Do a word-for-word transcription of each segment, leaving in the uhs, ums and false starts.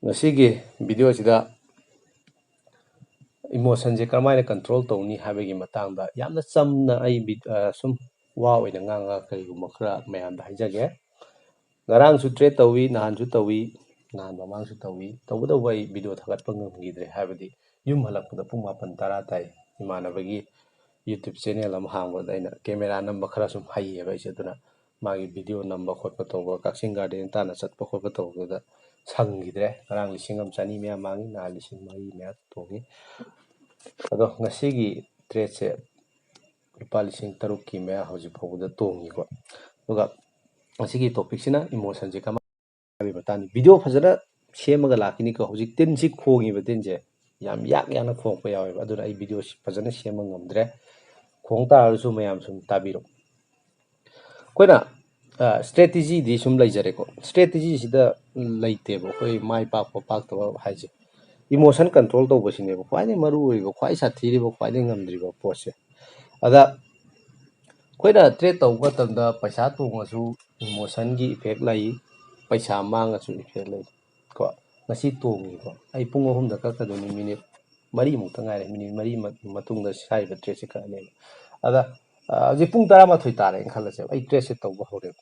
ꯉꯁꯤꯒꯤ ꯚꯤꯗꯤꯑꯣꯁꯤꯗ ꯏꯃꯣꯁꯟꯁꯦ ꯀꯔꯝꯍꯥꯏꯅ ꯀꯟꯇ꯭ꯔꯣꯜ ꯇꯧꯅꯤ ꯍꯥꯏꯕꯒꯤ ꯃꯇꯥꯡꯗ ꯌꯥꯝꯅ ꯆꯝꯅ ꯑꯩ ꯚꯤ- ꯑ, ꯁꯨꯝ ꯋꯥ ꯑꯣꯏꯅ ꯉꯥꯡꯉꯒ ꯀꯔꯤꯒꯨꯝꯕ ꯈꯔ ꯃꯌꯥꯝꯗ ꯍꯥꯏꯖꯒꯦ꯫ ꯉꯔꯥꯡꯁꯨ ꯇ꯭ꯔꯦꯠ ꯇꯧꯏ, ꯅꯍꯥꯟꯁꯨ ꯇꯧꯏ, ꯅꯍꯥꯟ ꯃꯃꯥꯡꯁꯨ ꯇꯧꯏ꯫ ꯇꯧꯕꯇꯕꯨ ꯑꯩ ꯚꯤꯗꯤꯑꯣ ꯊꯥꯒꯠꯄ ꯉꯝꯈꯤꯗ꯭ꯔꯦ, ꯍꯥꯏꯕꯗꯤ ꯌꯨꯝ ꯍꯜꯂꯛꯄꯗ ꯄꯨꯡ ꯃꯥꯄꯟ ꯇꯔꯥ ꯇꯥꯏ꯫ ꯏꯃꯥꯟꯅꯕꯒꯤ ꯌꯨꯇ꯭ꯌꯨꯕ ꯆꯦꯅꯦꯜ ꯑꯃ ꯍꯥꯡꯕꯗ ꯑꯩꯅ ꯀꯦꯃꯦꯔꯥ ꯅꯝꯕ ꯈꯔ ꯁꯨꯝ ꯍꯩꯌꯦꯕ ꯑꯩꯁꯦ, ꯑꯗꯨꯅ ꯃꯥꯒꯤ ꯚꯤꯗꯤꯑꯣ ꯅꯝꯕ ꯈꯣꯠꯄ ꯇꯧꯕ, ꯀꯛꯆꯤꯡ ꯒꯥꯔꯗꯦꯟ ꯇꯥꯟꯅ ꯆꯠꯄ ꯈꯣꯠꯄ ꯇꯧꯕꯗꯨꯗ ꯁꯪꯈꯤꯗ꯭ꯔꯦ꯫ ꯉꯔꯥꯡ ꯂꯤꯁꯤꯡ ꯑꯃ ꯆꯅꯤ ꯃꯌꯥ ꯃꯥꯡꯉꯤ, ꯅꯍꯥꯟ ꯂꯤꯁꯤꯡ ꯃꯔꯤ ꯃꯌꯥ ꯇꯣꯡꯉꯤ꯫ ꯑꯗꯣ ꯉꯁꯤꯒꯤ ꯇ꯭ꯔꯦꯠꯁꯦ ꯂꯨꯄꯥ ꯂꯤꯁꯤꯡ ꯇꯔꯨꯛꯀꯤ ꯃꯌꯥ ꯍꯧꯖꯤꯛ ꯐꯥꯎꯕꯗ ꯇꯣꯡꯉꯤꯀꯣ꯫ ꯑꯗꯨꯒ ꯉꯁꯤꯒꯤ ꯇꯣꯄꯤꯛꯁꯤꯅ ꯏꯃꯣꯁꯟꯁꯦ ꯀꯃꯥꯏꯅ ꯍꯥꯏꯕꯒꯤ ꯃꯇꯥꯡꯗ ꯚꯤꯗꯤꯑꯣ ꯐꯖꯅ ꯁꯦꯝꯃꯒ ꯂꯥꯛꯈꯤꯅꯤꯀꯣ꯫ ꯍꯧꯖꯤꯛ ꯇꯤꯟꯁꯤ ꯈꯣꯡꯉꯤꯕ ꯇꯤꯟꯁꯦ ꯌꯥꯝ ꯌꯥꯛ ꯌꯥꯛꯅ ꯈꯣꯡꯉꯛꯄ ꯌꯥꯎꯋꯦꯕ, ꯑꯗꯨꯅ ꯑꯩ ꯚꯤꯗꯤꯑꯣꯁꯤ ꯐꯖꯅ ꯁꯦꯝꯕ ꯉꯝꯗ꯭ꯔꯦ꯫ ꯈꯣꯡ ꯇꯥꯔꯒꯁꯨ ꯃꯌꯥꯝ ꯁꯨꯝ ꯇꯥꯕꯤꯔꯣ꯫ ꯑꯩꯈꯣꯏꯅ ꯁ꯭ꯇ꯭ꯔꯦꯇꯤꯖꯤꯗꯤ ꯁꯨꯝ ꯂꯩꯖꯔꯦꯀꯣ꯫ ꯁ꯭ꯇ꯭ꯔꯦꯇꯤꯖꯤꯁꯤꯗ ꯂꯩꯇꯦꯕ ꯑꯩꯈꯣꯏ ꯃꯥꯏ ꯄꯥꯛꯄ ꯄꯥꯛꯇꯕ ꯍꯥꯏꯁꯦ꯫ ꯏꯃꯣꯁꯟ ꯀꯟꯇ꯭ꯔꯣꯜ ꯇꯧꯕꯁꯤꯅꯦꯕ ꯈ꯭ꯋꯥꯏꯗꯒꯤ ꯃꯔꯨ ꯑꯣꯏꯕ, ꯈ꯭ꯋꯥꯏ ꯁꯥꯊꯤꯔꯤꯕ, ꯈ꯭ꯋꯥꯏꯗꯒꯤ ꯉꯝꯗ꯭ꯔꯤꯕ ꯄꯣꯠꯁꯦ꯫ ꯑꯗ ꯑꯩꯈꯣꯏꯅ ꯇ꯭ꯔꯦꯠ ꯇꯧꯕ ꯃꯇꯝꯗ ꯄꯩꯁꯥ ꯇꯣꯡꯉꯁꯨ ꯏꯃꯣꯁꯟꯒꯤ ꯏꯐꯦꯛ ꯂꯩ, ꯄꯩꯁꯥ ꯃꯥꯡꯉꯁꯨ ꯏꯐꯦꯛ ꯂꯩ꯫ ꯀꯣ, ꯉꯁꯤ ꯇꯣꯡꯉꯤꯀꯣ, ꯑꯩ ꯄꯨꯡ ꯑꯍꯨꯝꯗ ꯀꯛꯀꯗꯣꯏꯅꯤ, ꯃꯤꯅꯤꯠ ꯃꯔꯤꯃꯨꯛꯇ ꯉꯥꯏꯔꯦ, ꯃꯤꯅꯤꯠ ꯃꯔꯤ ꯃ- ꯃꯇꯨꯡꯗ ꯁꯥꯔꯤꯕ ꯇ꯭ꯔꯦꯠꯁꯦ ꯀꯛꯑꯅꯦꯕ꯫ ꯑꯗ ꯑ, ꯍꯧꯖꯤꯛ ꯄꯨꯡ ꯇꯔꯥꯃꯥꯊꯣꯏ ꯇꯥꯔꯦꯅ ꯈꯜꯂꯁꯦꯕ, ꯑꯩ ꯇ꯭ꯔꯦꯠꯁꯦ ꯇꯧꯕ ꯍꯧꯔꯦꯕ,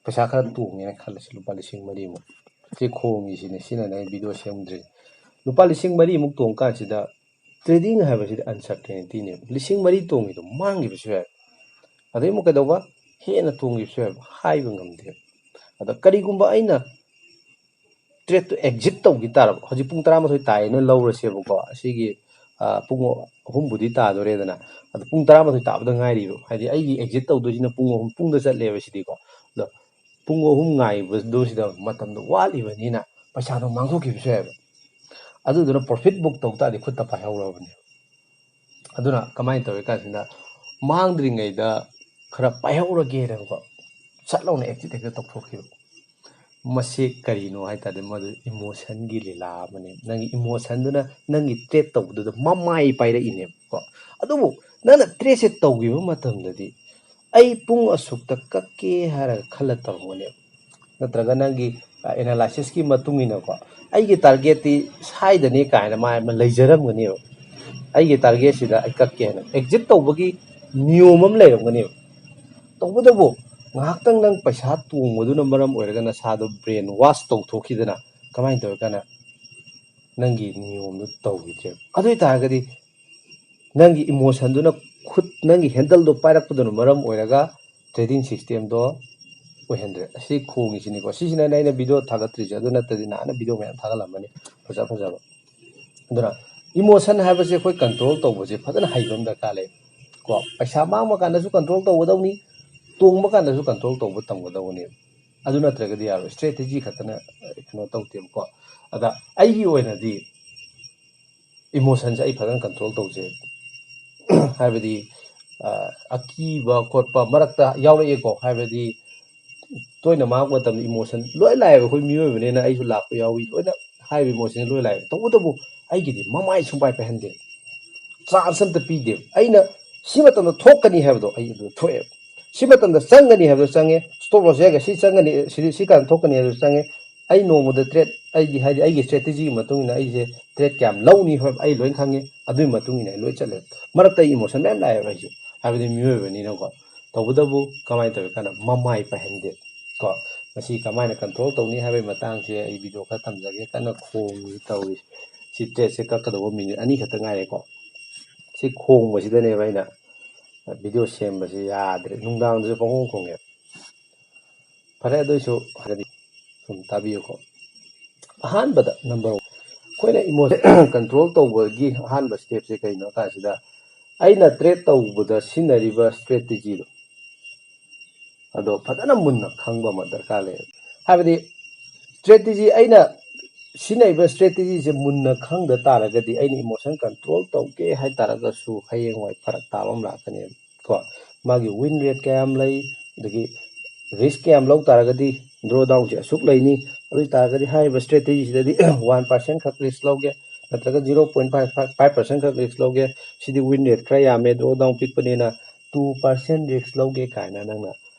ꯄꯩꯁꯥ ꯈꯔ ꯇꯣꯡꯉꯦꯅ ꯈꯜꯂꯁꯤ, ꯂꯨꯄꯥ ꯂꯤꯁꯤꯡ ꯃꯔꯤꯃꯨꯛ꯫ ꯁꯤ ꯈꯣꯡꯉꯤꯁꯤꯅꯦ, ꯁꯤꯅꯅꯦ ꯑꯩ ꯚꯤꯗꯤꯑꯣ ꯁꯦꯝꯗ꯭ꯔꯤ꯫ ꯂꯨꯄꯥ ꯂꯤꯁꯤꯡ ꯃꯔꯤꯃꯨꯛ ꯇꯣꯡ ꯀꯥꯟꯁꯤꯗ ꯇ꯭ꯔꯦꯗꯤꯡ ꯍꯥꯏꯕꯁꯤꯗꯤ ꯑꯟꯁꯔꯇꯦꯅꯤꯇꯤꯅꯦꯕ꯫ ꯂꯤꯁꯤꯡ ꯃꯔꯤ ꯇꯣꯡꯉꯤꯗꯣ ꯃꯥꯡꯈꯤꯕꯁꯨ ꯌꯥꯏ, ꯑꯗꯩ ꯑꯃꯨꯛ ꯀꯩꯗꯧꯕ, ꯍꯦꯟꯅ ꯇꯣꯡꯈꯤꯕꯁꯨ ꯌꯥꯏ, ꯍꯥꯏꯕ ꯉꯝꯗꯦ꯫ ꯑꯗ ꯀꯔꯤꯒꯨꯝꯕ ꯑꯩꯅ ꯇ꯭ꯔꯦꯠꯇꯨ ꯑꯦꯛꯖꯤꯠ ꯇꯧꯈꯤ ꯇꯥꯔꯕ, ꯍꯧꯖꯤꯛ ꯄꯨꯡ ꯇꯔꯥꯃꯥꯊꯣꯏ ꯇꯥꯏꯌꯦꯅ ꯂꯧꯔꯁꯦꯕꯀꯣ, ꯑꯁꯤꯒꯤ ꯑ, ꯄꯨꯡ ꯑꯍꯨꯝꯕꯨꯗꯤ ꯇꯥꯗꯣꯔꯦꯗꯅ, ꯑꯗꯣ ꯄꯨꯡ ꯇꯔꯥꯃꯥꯊꯣꯏ ꯇꯥꯕꯗ ꯉꯥꯏꯔꯤꯕ, ꯍꯥꯏꯗꯤ ꯑꯩꯒꯤ ꯑꯦꯛꯖꯤꯠ ꯇꯧꯗꯣꯏꯁꯤꯅ ꯄꯨꯡ ꯑꯍꯨꯝ ꯄꯨꯡꯗ ꯆꯠꯂꯦꯕ ꯁꯤꯗꯤꯀꯣ꯫ ꯑꯗꯣ ꯄꯨꯡ ꯑꯍꯨꯝ ꯉꯥꯏꯕꯗꯨ ꯁꯤꯗ ꯃꯇꯝꯗꯣ ꯋꯥꯠꯂꯤꯕꯅꯤꯅ ꯄꯩꯁꯥꯗꯣ ꯃꯥꯡꯊꯣꯛꯈꯤꯕꯁꯨ ꯌꯥꯏꯕ꯫ ꯑꯗꯨꯗꯨꯅ ꯄ꯭ꯔꯣꯐꯤꯠ ꯕꯨꯛ ꯇꯧ ꯇꯥꯔꯗꯤ ꯈꯨꯠꯇ ꯄꯥꯏꯍꯧꯔꯕꯅꯦꯕ꯫ ꯑꯗꯨꯅ ꯀꯃꯥꯏꯅ ꯇꯧꯏ ꯀꯥꯟꯁꯤꯗ, ꯃꯥꯡꯗ꯭ꯔꯤꯉꯩꯗ ꯈꯔ ꯄꯥꯏꯍꯧꯔꯒꯦꯅꯀꯣ ꯁꯠ ꯂꯥꯎꯅ ꯑꯦꯛꯖꯤꯠ ꯍꯦꯛꯇ ꯇꯧꯊꯣꯛꯈꯤꯕ꯫ ꯃꯁꯤ ꯀꯔꯤꯅꯣ ꯍꯥꯏ ꯇꯥꯔꯗꯤ, ꯃꯗꯨ ꯏꯃꯣꯁꯟꯒꯤ ꯂꯤꯂꯥ ꯑꯃꯅꯦ꯫ ꯅꯪꯒꯤ ꯏꯃꯣꯁꯟꯗꯨꯅ ꯅꯪꯒꯤ ꯇ꯭ꯔꯦꯠ ꯇꯧꯕꯗꯨꯗ ꯃꯃꯥꯏ ꯄꯥꯏꯔꯛꯏꯅꯦꯕꯀꯣ꯫ ꯑꯗꯨꯕꯨ ꯅꯪꯅ ꯇ꯭ꯔꯦꯠꯁꯦ ꯇꯧꯈꯤꯕ ꯃꯇꯝꯗꯗꯤ, ꯑꯩ ꯄꯨꯡ ꯑꯁꯨꯛꯇ ꯀꯛꯀꯦ ꯍꯥꯏꯔꯒ ꯈꯜꯂ ꯇꯧꯔꯝꯒꯅꯦꯕ, ꯅꯠꯇ꯭ꯔꯒ ꯅꯪꯒꯤ ꯑꯦꯅꯥꯂꯥꯏꯁꯤꯁꯀꯤ ꯃꯇꯨꯡ ꯏꯟꯅꯀꯣ, ꯑꯩꯒꯤ ꯇꯥꯔꯒꯦꯠꯇꯤ ꯁꯥꯏꯗꯅꯤ ꯀꯥꯏꯅ ꯃꯥ ꯑꯃ ꯂꯩꯖꯔꯝꯒꯅꯦꯕ꯫ ꯑꯩꯒꯤ ꯇꯥꯔꯒꯦꯠꯁꯤꯗ ꯑꯩ ꯀꯛꯀꯦ ꯍꯥꯏꯅ ꯑꯦꯛꯖꯤꯠ ꯇꯧꯕꯒꯤ ꯅꯤꯌꯣꯝ ꯑꯃ ꯂꯩꯔꯝꯒꯅꯦꯕ꯫ ꯇꯧꯕꯇꯕꯨ ꯉꯥꯏꯍꯥꯛꯇꯪ ꯅꯪ ꯄꯩꯁꯥ ꯇꯣꯡꯕꯗꯨꯅ ꯃꯔꯝ ꯑꯣꯏꯔꯒ ꯅꯁꯥꯗꯣ ꯕ꯭ꯔꯦꯟ ꯋꯥꯁ ꯇꯧꯊꯣꯛꯈꯤꯗꯅ ꯀꯃꯥꯏꯅ ꯇꯧꯔꯀꯥꯟꯗ ꯅꯪꯒꯤ ꯅꯤꯌꯣꯝꯗꯨ ꯇꯧꯈꯤꯗ꯭ꯔꯦꯕ꯫ ꯑꯗꯨ ꯑꯣꯏ ꯇꯥꯔꯒꯗꯤ ꯅꯪꯒꯤ ꯏꯃꯣꯁꯟꯗꯨꯅ ꯈꯨꯠ, ꯅꯪꯒꯤ ꯍꯦꯟꯗꯜꯗꯣ ꯄꯥꯏꯔꯛꯄꯗꯨꯅ ꯃꯔꯝ ꯑꯣꯏꯔꯒ ꯇ꯭ꯔꯦꯗꯤꯡ ꯁꯤꯁꯇꯦꯝꯗꯣ ꯑꯣꯏꯍꯟꯗ꯭ꯔꯦ꯫ ꯑꯁꯤ ꯈꯣꯡꯉꯤꯁꯤꯅꯤꯀꯣ꯫ ꯁꯤꯁꯤꯅꯅꯦ ꯑꯩꯅ ꯚꯤꯗꯤꯑꯣ ꯊꯥꯒꯠꯇ꯭ꯔꯤꯁꯦ, ꯑꯗꯨ ꯅꯠꯇ꯭ꯔꯗꯤ ꯅꯍꯥꯟꯅ ꯚꯤꯗꯤꯑꯣ ꯃꯌꯥꯝ ꯊꯥꯒꯠꯂꯝꯃꯅꯤ ꯐꯖ ꯐꯖꯕ꯫ ꯑꯗꯨꯅ ꯏꯃꯣꯁꯟ ꯍꯥꯏꯕꯁꯦ ꯑꯩꯈꯣꯏ ꯀꯟꯇ꯭ꯔꯣꯜ ꯇꯧꯕꯁꯦ ꯐꯖꯅ ꯍꯩꯕ ꯑꯃ ꯗꯔꯀꯥꯔ ꯂꯩ꯫ ꯀꯣ, ꯄꯩꯁꯥ ꯃꯥꯡꯕ ꯀꯥꯟꯗꯁꯨ ꯀꯟꯇ꯭ꯔꯣꯜ ꯇꯧꯒꯗꯧꯅꯤ, ꯇꯣꯡꯕ ꯀꯥꯟꯗꯁꯨ ꯀꯟꯇ꯭ꯔꯣꯜ ꯇꯧꯕ ꯇꯝꯒꯗꯧꯕꯅꯦꯕ꯫ ꯑꯗꯨ ꯅꯠꯇ꯭ꯔꯒꯗꯤ ꯌꯥꯔꯣꯏ꯫ ꯏꯁꯇ꯭ꯔꯦꯇꯦꯖꯤ ꯈꯛꯇꯅ ꯀꯩꯅꯣ ꯇꯧꯗꯦꯕꯀꯣ꯫ ꯑꯗ ꯑꯩꯒꯤ ꯑꯣꯏꯅꯗꯤ ꯏꯃꯣꯁꯟꯁꯦ ꯑꯩ ꯐꯖꯅ ꯀꯟꯇ꯭ꯔꯣꯜ ꯇꯧꯖꯩ꯫ ꯍꯥꯏꯕꯗꯤ ꯑ, ꯑꯀꯤꯕ ꯈꯣꯠꯄ ꯃꯔꯛꯇ ꯌꯥꯎꯔꯛꯑꯦꯀꯣ꯫ ꯍꯥꯏꯕꯗꯤ ꯇꯣꯏꯅ ꯃꯥꯡꯉꯛꯄ ꯃꯇꯝꯗ ꯏꯃꯣꯁꯟ ꯂꯣꯏ ꯂꯥꯛꯑꯦꯕ꯫ ꯑꯩꯈꯣꯏ ꯃꯤꯑꯣꯏꯕꯅꯤꯅ ꯑꯩꯁꯨ ꯂꯥꯛꯄ ꯌꯥꯎꯏ꯫ ꯂꯣꯏꯅ ꯍꯥꯏꯔꯤꯕ ꯏꯃꯣꯁꯟꯁꯦ ꯂꯣꯏ ꯂꯥꯛꯑꯦꯕ꯫ ꯇꯧꯕꯇꯕꯨ ꯑꯩꯒꯤꯗꯤ ꯃꯃꯥꯏ ꯁꯨꯡꯄꯥꯏ ꯄꯥꯏꯍꯟꯗꯦ, ꯆꯥꯟꯁ ꯑꯝꯇ ꯄꯤꯗꯦꯕ꯫ ꯑꯩꯅ ꯁꯤ ꯃꯇꯝꯗ ꯊꯣꯛꯀꯅꯤ ꯍꯥꯏꯕꯗꯣ ꯑꯩ ꯑꯗꯨ ꯊꯣꯛꯑꯦꯕ꯫ ꯁꯤ ꯃꯇꯝꯗ ꯆꯪꯒꯅꯤ ꯍꯥꯏꯕꯗꯣ ꯆꯪꯉꯦ, ꯁ꯭ꯇꯣꯞ ꯂꯣꯁ ꯌꯥꯏꯒ ꯁꯤ ꯆꯪꯒꯅꯤ, ꯁꯤ, ꯁꯤ ꯀꯥꯟꯗ ꯊꯣꯛꯀꯅꯤ ꯍꯥꯏꯕꯗꯣ ꯆꯪꯉꯦ꯫ ꯑꯩ ꯅꯣꯡꯃꯗ ꯇ꯭ꯔꯦꯠ, ꯑꯩꯗꯤ ꯍꯥꯏꯗꯤ ꯑꯩꯒꯤ ꯏꯁꯇ꯭ꯔꯦꯇꯦꯖꯤꯒꯤ ꯃꯇꯨꯡ ꯏꯟꯅ ꯑꯩꯁꯦ ꯇ꯭ꯔꯦꯠ ꯀꯌꯥꯝ ꯂꯧꯅꯤ ꯍꯥꯏꯕ ꯑꯩ ꯂꯣꯏ ꯈꯪꯉꯦ꯫ ꯑꯗꯨꯒꯤ ꯃꯇꯨꯡ ꯏꯟꯅ ꯑꯩ ꯂꯣꯏ ꯆꯠꯂꯦ꯫ ꯃꯔꯛꯇ ꯑꯩ ꯏꯃꯣꯁꯟ ꯃꯌꯥꯝ ꯂꯥꯛꯑꯦꯕ ꯑꯩꯁꯦ, ꯍꯥꯏꯕꯗꯤ ꯃꯤꯑꯣꯏꯕꯅꯤꯅꯀꯣ꯫ ꯇꯧꯕꯇꯕꯨ ꯀꯃꯥꯏꯅ ꯇꯧꯔꯤ ꯀꯥꯟꯗ ꯃꯃꯥꯏ ꯄꯥꯏꯍꯟꯗꯦ꯫ ꯀꯣ, ꯃꯁꯤ ꯀꯃꯥꯏꯅ ꯀꯟꯇ꯭ꯔꯣꯜ ꯇꯧꯅꯤ ꯍꯥꯏꯕꯒꯤ ꯃꯇꯥꯡꯁꯦ ꯑꯩ ꯚꯤꯗꯤꯑꯣ ꯈꯔ ꯊꯝꯖꯒꯦ꯫ ꯀꯟꯅ ꯈꯣꯡꯉꯤ ꯇꯧꯔꯤ꯫ ꯁꯤ ꯇ꯭ꯔꯦꯠꯁꯦ ꯀꯛꯀꯗꯧꯕ ꯃꯤꯅꯤꯠ ꯑꯅꯤ ꯈꯛꯇ ꯉꯥꯏꯔꯦꯀꯣ꯫ ꯁꯤ ꯈꯣꯡꯕꯁꯤꯗꯅꯦꯕ ꯑꯩꯅ ꯚꯤꯗꯤꯑꯣ ꯁꯦꯝꯕꯁꯦ ꯌꯥꯗ꯭ꯔꯦ꯫ ꯅꯨꯡꯗꯥꯡꯗꯁꯨ ꯄꯪꯈꯣꯡ ꯈꯣꯡꯉꯦ꯫ ꯐꯔꯦ, ꯑꯗꯨꯏꯁꯨ ꯍꯥꯏꯗꯤ ꯁꯨꯝ ꯇꯥꯕꯤꯌꯨꯀꯣ꯫ ꯑꯍꯥꯟꯕꯗ ꯅꯝꯕꯔ ꯋꯥꯟ, ꯑꯩꯈꯣꯏꯅ ꯏꯃꯣꯁꯟ ꯀꯟꯇ꯭ꯔꯣꯜ ꯇꯧꯕꯒꯤ ꯑꯍꯥꯟꯕ ꯁ꯭ꯇꯦꯞꯁꯦ ꯀꯩꯅꯣ ꯍꯥꯏ ꯀꯥꯟꯁꯤꯗ, ꯑꯩꯅ ꯇ꯭ꯔꯦꯠ ꯇꯧꯕꯗ ꯁꯤꯖꯤꯟꯅꯔꯤꯕ ꯏꯁꯇ꯭ꯔꯦꯇꯦꯖꯤꯗꯣ ꯑꯗꯣ ꯐꯖꯅ ꯃꯨꯟꯅ ꯈꯪꯕ ꯑꯃ ꯗꯔꯀꯥꯔ ꯂꯩ꯫ ꯍꯥꯏꯕꯗꯤ ꯏꯁꯇ꯭ꯔꯦꯇꯦꯖꯤ, ꯑꯩꯅ ꯁꯤꯖꯤꯟꯅꯔꯤꯕ ꯏꯁꯇ꯭ꯔꯦꯇꯦꯖꯤꯁꯦ ꯃꯨꯟꯅ ꯈꯪꯗ ꯇꯥꯔꯒꯗꯤ ꯑꯩꯅ ꯏꯃꯣꯁꯟ ꯀꯟꯇ꯭ꯔꯣꯜ ꯇꯧꯒꯦ ꯍꯥꯏ ꯇꯥꯔꯒꯁꯨ ꯍꯌꯦꯡꯋꯥꯏ ꯐꯔꯛ ꯇꯥꯕ ꯑꯃ ꯂꯥꯛꯀꯅꯦꯕ꯫ ꯀꯣ, ꯃꯥꯒꯤ ꯋꯤꯟ ꯔꯦꯠ ꯀꯌꯥꯝ ꯂꯩ, ꯑꯗꯒꯤ ꯔꯤꯁꯛ ꯀꯌꯥꯝ ꯂꯧ ꯇꯥꯔꯒꯗꯤ ꯗ꯭ꯔꯣ ꯗꯥꯎꯟꯁꯦ ꯑꯁꯨꯛ ꯂꯩꯅꯤ꯫ ꯑꯗꯨ ꯑꯣꯏ ꯇꯥꯔꯒꯗꯤ ꯍꯥꯏꯔꯤꯕ ꯏꯁꯇ꯭ꯔꯦꯇꯦꯖꯤꯁꯤꯗꯗꯤ ꯋꯥꯟ ꯄꯥꯔꯁꯦꯟ ꯈꯛ ꯔꯤꯁꯛ ꯂꯧꯒꯦ, ꯅꯠꯇ꯭ꯔꯒ zero point five five percent ꯈꯛ ꯔꯤꯁꯛ ꯂꯧꯒꯦ, ꯁꯤꯗꯤ ꯋꯤꯟ ꯔꯦꯠ ꯈꯔ ꯌꯥꯝꯃꯦ, ꯗ꯭ꯔꯣ ꯗꯥꯎꯟ ꯄꯤꯛꯄꯅꯤꯅ ꯇꯨ ꯄꯥꯔꯁꯦꯟ ꯔꯤꯁꯛ ꯂꯧꯒꯦ ꯀꯥꯏꯅ ꯅꯪꯅ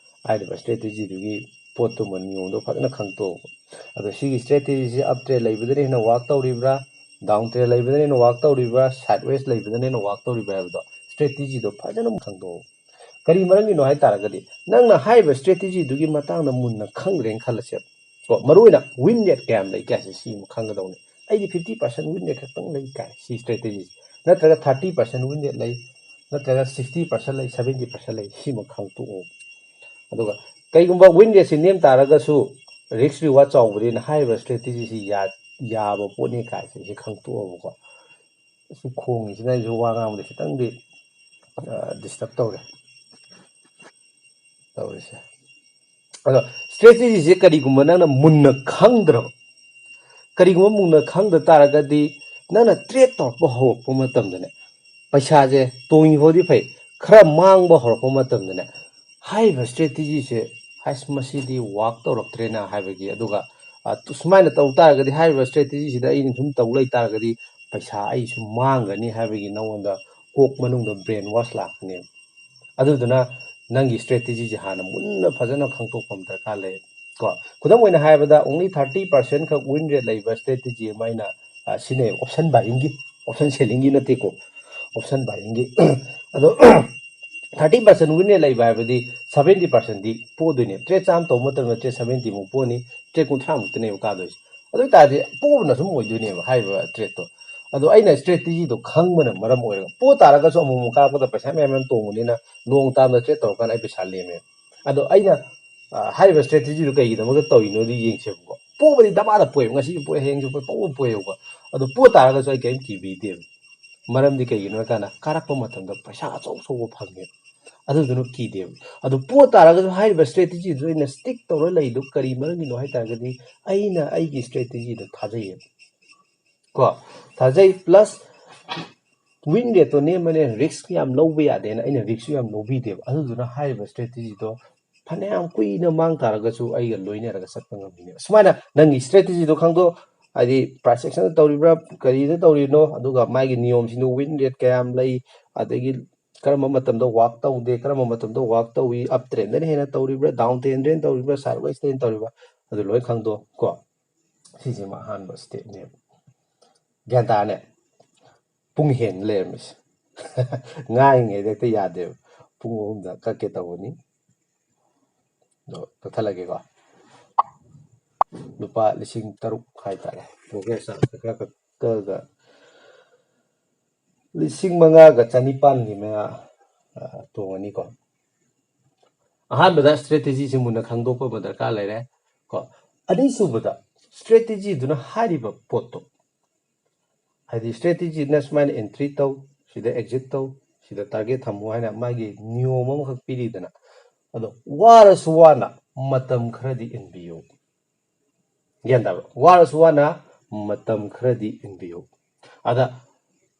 ꯍꯥꯏꯔꯤꯕ ꯏꯁꯇ꯭ꯔꯦꯇꯦꯖꯤꯗꯨꯒꯤ ꯄꯣꯠꯇꯨꯃ ꯅꯤꯌꯣꯝꯗꯣ ꯐꯖꯅ ꯈꯪꯇꯣꯛꯑꯣ꯫ ꯑꯗꯣ ꯁꯤꯒꯤ ꯏꯁꯇ꯭ꯔꯦꯇꯦꯖꯤꯁꯤ ꯑꯞ ꯇ꯭ꯔꯦꯟ ꯂꯩꯕꯗꯅ ꯍꯦꯟꯅ ꯋꯥꯛ ꯇꯧꯔꯤꯕ꯭ꯔꯥ, ꯗꯥꯎꯟ ꯇ꯭ꯔꯦꯟ ꯂꯩꯕꯗꯅ ꯍꯦꯟꯅ ꯋꯥꯛ ꯇꯧꯔꯤꯕ꯭ꯔꯥ, ꯁꯥꯏꯠ ꯋꯦꯁ ꯂꯩꯕꯗꯅ ꯍꯦꯟꯅ ꯋꯥꯛ ꯇꯧꯔꯤꯕ꯭ꯔꯥ ꯍꯥꯏꯕꯗꯣ ꯏꯁꯇ꯭ꯔꯦꯇꯦꯖꯤꯗꯣ ꯐꯖꯅ ꯈꯪꯗꯣꯛꯑꯣ꯫ ꯀꯔꯤ ꯃꯔꯝꯒꯤꯅꯣ ꯍꯥꯏ ꯇꯥꯔꯒꯗꯤ, ꯅꯪꯅ ꯍꯥꯏꯔꯤꯕ ꯏꯁꯇ꯭ꯔꯦꯇꯦꯖꯤꯗꯨꯒꯤ ꯃꯇꯥꯡꯗ ꯃꯨꯟꯅ ꯈꯪꯗ꯭ꯔꯦꯅ ꯈꯜꯂꯁꯦꯕ꯫ ꯀꯣ, ꯃꯔꯨꯑꯣꯏꯅ ꯋꯤꯟ ꯔꯦꯠ ꯀꯌꯥꯝ ꯂꯩ ꯀꯥꯏꯁꯦ ꯁꯤ ꯑꯃ ꯈꯪꯒꯗꯧꯅꯤ꯫ ꯑꯩꯗꯤ ꯐꯤꯐꯇꯤ ꯄꯥꯔꯁꯦꯟ ꯋꯤꯟ ꯔꯦꯠ ꯈꯛꯇꯪ ꯂꯩ ꯀꯥꯏ ꯁꯤ ꯏꯁꯇ꯭ꯔꯦꯇꯦꯖꯤ, ꯅꯠꯇ꯭ꯔꯒ ꯊꯥꯔꯇꯤ ꯄꯥꯔꯁꯦꯟ ꯋꯤꯟ ꯔꯦꯠ ꯂꯩ, ꯅꯠꯇ꯭ꯔꯒ ꯁꯤꯛꯁꯇꯤ ꯄꯥꯔꯁꯦꯟ ꯂꯩ, ꯁꯚꯦꯟꯇꯤ ꯄꯥꯔꯁꯦꯟ ꯂꯩ, ꯁꯤꯃ ꯈꯪꯇꯣꯛꯑꯣ꯫ ꯑꯗꯨꯒ ꯀꯩꯒꯨꯝꯕ ꯋꯤꯟ ꯔꯦꯠꯁꯤ ꯅꯦꯝ ꯇꯥꯔꯒꯁꯨ ꯔꯤꯛꯁ ꯔꯤꯋꯥꯔꯗ ꯆꯥꯎꯕꯅꯤꯅ ꯍꯥꯏꯔꯤꯕ ꯏꯁꯇ꯭ꯔꯦꯇꯦꯖꯤꯁꯤ ꯌꯥ-, ꯌꯥꯕ ꯄꯣꯠꯅꯤ ꯀꯥꯏꯁꯦ ꯁꯤ ꯈꯪꯇꯣꯛꯑꯣꯕꯀꯣ꯫ ꯑꯁꯤ ꯈꯣꯡꯉꯤꯁꯤꯅ ꯑꯩꯁꯨ ꯋꯥ ꯉꯥꯡꯕꯗ ꯈꯤꯇꯪꯗꯤ ꯗꯤꯁꯇꯔꯕ ꯇꯧꯔꯦ ꯇꯧꯔꯤꯁꯦ꯫ ꯑꯗꯣ ꯏꯁꯇ꯭ꯔꯦꯇꯦꯖꯤꯁꯦ ꯀꯔꯤꯒꯨꯝꯕ ꯅꯪꯅ ꯃꯨꯟꯅ ꯈꯪꯗ꯭ꯔꯕ, ꯀꯔꯤꯒꯨꯝꯕ ꯃꯨꯟꯅ ꯈꯪꯗ ꯇꯥꯔꯒꯗꯤ, ꯅꯪꯅ ꯇ꯭ꯔꯦꯠ ꯇꯧꯔꯛꯄ ꯍꯧꯔꯛꯄ ꯃꯇꯝꯗꯅꯦ, ꯄꯩꯁꯥꯁꯦ ꯇꯣꯡꯉꯤ ꯐꯥꯎꯗꯤ ꯐꯩ, ꯈꯔ ꯃꯥꯡꯕ ꯍꯧꯔꯛꯄ ꯃꯇꯝꯗꯅꯦ, ꯍꯥꯏꯔꯤꯕ ꯏꯁꯇ꯭ꯔꯦꯇꯦꯖꯤꯁꯦ, "ꯍꯥꯏꯁ, ꯃꯁꯤꯗꯤ ꯋꯥꯛ ꯇꯧꯔꯛꯇ꯭ꯔꯦꯅ" ꯍꯥꯏꯕꯒꯤ, ꯑꯗꯨꯒ ꯑ, ꯁꯨꯃꯥꯏꯅ ꯇꯧ ꯇꯥꯔꯒꯗꯤ, ꯍꯥꯏꯔꯤꯕ ꯏꯁꯇ꯭ꯔꯦꯇꯦꯖꯤꯁꯤꯗ ꯑꯩꯅ ꯁꯨꯝ ꯇꯧ ꯂꯩ ꯇꯥꯔꯒꯗꯤ ꯄꯩꯁꯥ ꯑꯩ ꯁꯨꯝ ꯃꯥꯡꯒꯅꯤ ꯍꯥꯏꯕꯒꯤ ꯅꯉꯣꯟꯗ ꯀꯣꯛ ꯃꯅꯨꯡꯗ ꯕ꯭ꯔꯦꯟ ꯋꯥꯁ ꯂꯥꯛꯀꯅꯦꯕ꯫ ꯑꯗꯨꯗꯨꯅ ꯅꯪꯒꯤ ꯏꯁꯇ꯭ꯔꯦꯇꯦꯖꯤꯁꯦ ꯍꯥꯟꯅ ꯃꯨꯟꯅ ꯐꯖꯅ ꯈꯪꯗꯣꯛꯄ ꯑꯃ ꯗꯔꯀꯥꯔ ꯂꯩ꯫ ꯀꯣ, ꯈꯨꯗꯝ ꯑꯣꯏꯅ ꯍꯥꯏꯔꯕꯗ, only thirty percent ꯈꯛ ꯋꯤꯟ ꯔꯦꯠ ꯂꯩꯕ ꯏꯁꯇ꯭ꯔꯦꯇꯦꯖꯤ ꯑꯃ ꯑꯩꯅ, ꯑ, ꯁꯤꯖꯤꯟꯅꯩ, ꯑꯣꯞꯁꯟ ꯕꯥꯏꯌꯤꯡꯒꯤ, ꯑꯣꯞꯁꯟ ꯁꯦꯂꯤꯡꯒꯤ ꯅꯠꯇꯦꯀꯣ, ꯑꯣꯞꯁꯟ ꯕꯥꯏꯌꯤꯡꯒꯤ꯫ ꯑꯗꯣ ꯊꯥꯔꯇꯤ ꯄꯥꯔꯁꯦꯟ ꯋꯤꯟ ꯔꯦꯠ ꯂꯩꯕ ꯍꯥꯏꯕꯗꯤ ꯁꯚꯦꯟꯇꯤ ꯄꯥꯔꯁꯦꯟꯗꯤ ꯄꯣꯗꯣꯏꯅꯦ꯫ ꯇ꯭ꯔꯦꯠ ꯆꯥꯝꯃ ꯇꯧꯕ ꯃꯇꯝꯗ ꯇ꯭ꯔꯦꯠ ꯁꯚꯦꯟꯇꯤꯃꯨꯛ ꯄꯣꯅꯤ, ꯇ꯭ꯔꯦꯠ ꯀꯨꯟꯊ꯭ꯔꯥꯃꯨꯛꯇꯅꯦꯕ ꯀꯥꯗꯣꯏꯁꯦ꯫ ꯑꯗꯨ ꯑꯣꯏ ꯇꯥꯔꯗꯤ ꯄꯣꯕꯅ ꯁꯨꯝ ꯑꯣꯏꯗꯣꯏꯅꯦꯕ ꯍꯥꯏꯔꯤꯕ ꯇ꯭ꯔꯦꯠꯇꯣ꯫ ꯑꯗꯣ ꯑꯩꯅ ꯏꯁꯇ꯭ꯔꯦꯇꯦꯖꯤꯗꯣ ꯈꯪꯕꯅ ꯃꯔꯝ ꯑꯣꯏꯔꯒ, ꯄꯣ ꯇꯥꯔꯒꯁꯨ ꯑꯃꯨꯛ ꯑꯃꯨꯛ ꯀꯥꯔꯛꯄꯗ ꯄꯩꯁꯥ ꯃꯌꯥꯝ ꯃꯌꯥꯝ ꯇꯣꯡꯕꯅꯤꯅ, ꯂꯣꯡ ꯇꯥꯝꯗ ꯇ꯭ꯔꯦꯠ ꯇꯧꯔꯀꯥꯟꯗ ꯑꯩ ꯄꯩꯁꯥ ꯂꯦꯝꯃꯦ꯫ ꯑꯗꯣ ꯑꯩꯅ, ꯑ, ꯍꯥꯏꯔꯤꯕ ꯏꯁꯇ꯭ꯔꯦꯇꯦꯖꯤꯗꯣ ꯀꯩꯒꯤꯗꯃꯛꯇ ꯇꯧꯔꯤꯅꯣꯗꯤ ꯌꯦꯡꯁꯦꯕꯀꯣ꯫ ꯄꯣꯕꯗꯤ ꯗꯃꯥꯗ ꯄꯣꯏꯕ, ꯉꯁꯤꯁꯨ ꯄꯣꯏ, ꯍꯌꯦꯡꯁꯨ ꯄꯣꯏ, ꯄꯣꯕ ꯄꯣꯏꯌꯦꯕꯀꯣ꯫ ꯑꯗꯣ ꯄꯣ ꯇꯥꯔꯒꯁꯨ ꯑꯩ ꯀꯔꯤꯝ ꯀꯤꯕꯤꯗꯦꯕ꯫ ꯃꯔꯝꯗꯤ ꯀꯩꯒꯤꯅꯣ ꯍꯥꯏ ꯀꯥꯟꯗ ꯀꯥꯔꯛꯄ ꯃꯇꯝꯗ ꯄꯩꯁꯥ ꯑꯆꯧ ꯑꯆꯧꯕ ꯐꯪꯉꯦꯕ꯫ ꯑꯗꯨꯗꯨꯅ ꯀꯤꯗꯦꯕ꯫ ꯑꯗꯨ ꯄꯣ ꯇꯥꯔꯒꯁꯨ ꯍꯥꯏꯔꯤꯕ ꯏꯁꯇ꯭ꯔꯦꯇꯦꯖꯤꯗꯨ ꯑꯩꯅ ꯁ꯭ꯇꯤꯛ ꯇꯧꯔ ꯂꯩꯗꯨ ꯀꯔꯤ ꯃꯔꯝꯒꯤꯅꯣ ꯍꯥꯏ ꯇꯥꯔꯒꯗꯤ, ꯑꯩꯅ ꯑꯩꯒꯤ ꯏꯁꯇ꯭ꯔꯦꯇꯦꯖꯤꯗ ꯊꯥꯖꯩꯌꯦꯕ꯫ ꯀꯣ, ꯊꯥꯖꯩ, ꯄ꯭ꯂꯁ ꯋꯤꯟ ꯔꯦꯠꯇꯣ ꯅꯦꯝꯕꯅꯦ, ꯔꯤꯛꯁ ꯌꯥꯝ ꯂꯧꯕ ꯌꯥꯗꯦꯅ ꯑꯩꯅ ꯔꯤꯛꯁꯁꯨ ꯌꯥꯝ ꯂꯧꯕꯤꯗꯦꯕ꯫ ꯑꯗꯨꯗꯨꯅ ꯍꯥꯏꯔꯤꯕ ꯏꯁꯇ꯭ꯔꯦꯇꯦꯖꯤꯗꯣ ꯐꯅꯌꯥꯝ ꯀꯨꯏꯅ ꯃꯥꯡ ꯇꯥꯔꯒꯁꯨ ꯑꯩꯒ ꯂꯣꯏꯅꯔꯒ ꯆꯠꯄ ꯉꯝꯃꯤꯅꯦꯕ꯫ ꯁꯨꯃꯥꯏꯅ ꯅꯪꯒꯤ ꯏꯁꯇ꯭ꯔꯦꯇꯦꯖꯤꯗꯣ ꯈꯪꯗꯣꯛ, ꯍꯥꯏꯗꯤ ꯄ꯭ꯔꯥꯏꯁ ꯑꯦꯛꯁꯟꯗ ꯇꯧꯔꯤꯕ꯭ꯔꯥ, ꯀꯔꯤꯗ ꯇꯧꯔꯤꯅꯣ, ꯑꯗꯨꯒ ꯃꯥꯒꯤ ꯅꯤꯌꯣꯝꯁꯤꯡꯗꯣ, ꯋꯤꯟ ꯔꯦꯠ ꯀꯌꯥꯝ ꯂꯩ, ꯑꯗꯒꯤ ꯀꯔꯝꯕ ꯃꯇꯝꯗ ꯋꯥꯛ ꯇꯧꯗꯦ, ꯀꯔꯝꯕ ꯃꯇꯝꯗ ꯋꯥꯛ ꯇꯧꯏ, ꯑꯞ ꯇ꯭ꯔꯦꯟꯗꯅ ꯍꯦꯟꯅ ꯇꯧꯔꯤꯕ꯭ꯔꯥ, ꯗꯥꯎꯟ ꯇ꯭ꯔꯦꯟꯗꯅ ꯇꯧꯔꯤꯕ꯭ꯔꯥ, ꯁꯥꯏꯠ ꯋꯦꯁꯇꯅ ꯇꯧꯔꯤꯕ꯭ꯔꯥ, ꯑꯗꯨ ꯂꯣꯏ ꯈꯪꯗꯣꯛ ꯀꯣ꯫ ꯁꯤꯁꯤꯃ ꯑꯍꯥꯟꯕ ꯁ꯭ꯇꯦꯞꯅꯦꯕ꯫ ꯒ꯭ꯌꯥꯟ ꯇꯥꯔꯅꯦ? ꯄꯨꯡ ꯍꯦꯟ ꯂꯩꯔꯝꯃꯤꯁꯦ꯫ ꯉꯥꯡꯉꯤꯉꯩꯗ ꯍꯦꯛꯇ ꯌꯥꯗꯦꯕ꯫ ꯄꯨꯡ ꯑꯍꯨꯝꯗ ꯀꯛꯀꯦ ꯇꯧꯕꯅꯤ꯫ ꯑꯗꯣ ꯀꯛꯊꯠꯂꯒꯦꯀꯣ꯫ ꯂꯨꯄꯥ ꯂꯤꯁꯤꯡ ꯇꯔꯨꯛ ꯍꯥꯏꯇꯥꯔꯦ꯫ ꯕ꯭ꯔꯣꯀꯔꯦꯖ ꯆꯥꯔꯖ ꯈꯔ ꯀꯛꯑꯒ ꯂꯤꯁꯤꯡ ꯃꯉꯥꯒ ꯆꯅꯤꯄꯥꯟꯒꯤ ꯃꯌꯥ, ꯑ, ꯇꯣꯡꯉꯅꯤꯀꯣ꯫ ꯑꯍꯥꯟꯕꯗ ꯁ꯭ꯇ꯭ꯔꯦꯇꯦꯖꯤꯁꯤ ꯃꯨꯟꯅ ꯈꯪꯗꯣꯛꯄ ꯑꯃ ꯗꯔꯀꯥꯔ ꯂꯩꯔꯦ ꯀꯣ꯫ ꯑꯅꯤꯁꯨꯕꯗ ꯁ꯭ꯇ꯭ꯔꯦꯇꯦꯖꯤꯗꯨꯅ ꯍꯥꯏꯔꯤꯕ ꯄꯣꯠꯇꯣ, ꯍꯥꯏꯗꯤ ꯁ꯭ꯇ꯭ꯔꯦꯇꯦꯖꯤꯅ ꯁꯨꯃꯥꯏꯅ ꯑꯦꯟꯇ꯭ꯔꯤ ꯇꯧ, ꯁꯤꯗ ꯑꯦꯛꯖꯤꯠ ꯇꯧ, ꯁꯤꯗ ꯇꯥꯔꯒꯦꯠ ꯊꯝꯃꯨ ꯍꯥꯏꯅ ꯃꯥꯒꯤ ꯅꯤꯌꯣꯝ ꯑꯃꯈꯛ ꯄꯤꯔꯤꯗꯅ, ꯑꯗꯣ ꯋꯥꯔꯁꯨ ꯋꯥꯅ ꯃꯇꯝ ꯈꯔꯗꯤ ꯏꯟꯕꯤꯌꯨ꯫ ꯒ꯭ꯌꯥꯟ ꯇꯥꯕ꯭ꯔꯥ? ꯋꯥꯔꯁꯨ ꯋꯥꯅ ꯃꯇꯝ ꯈꯔꯗꯤ ꯏꯟꯕꯤꯌꯨ꯫ ꯑꯗ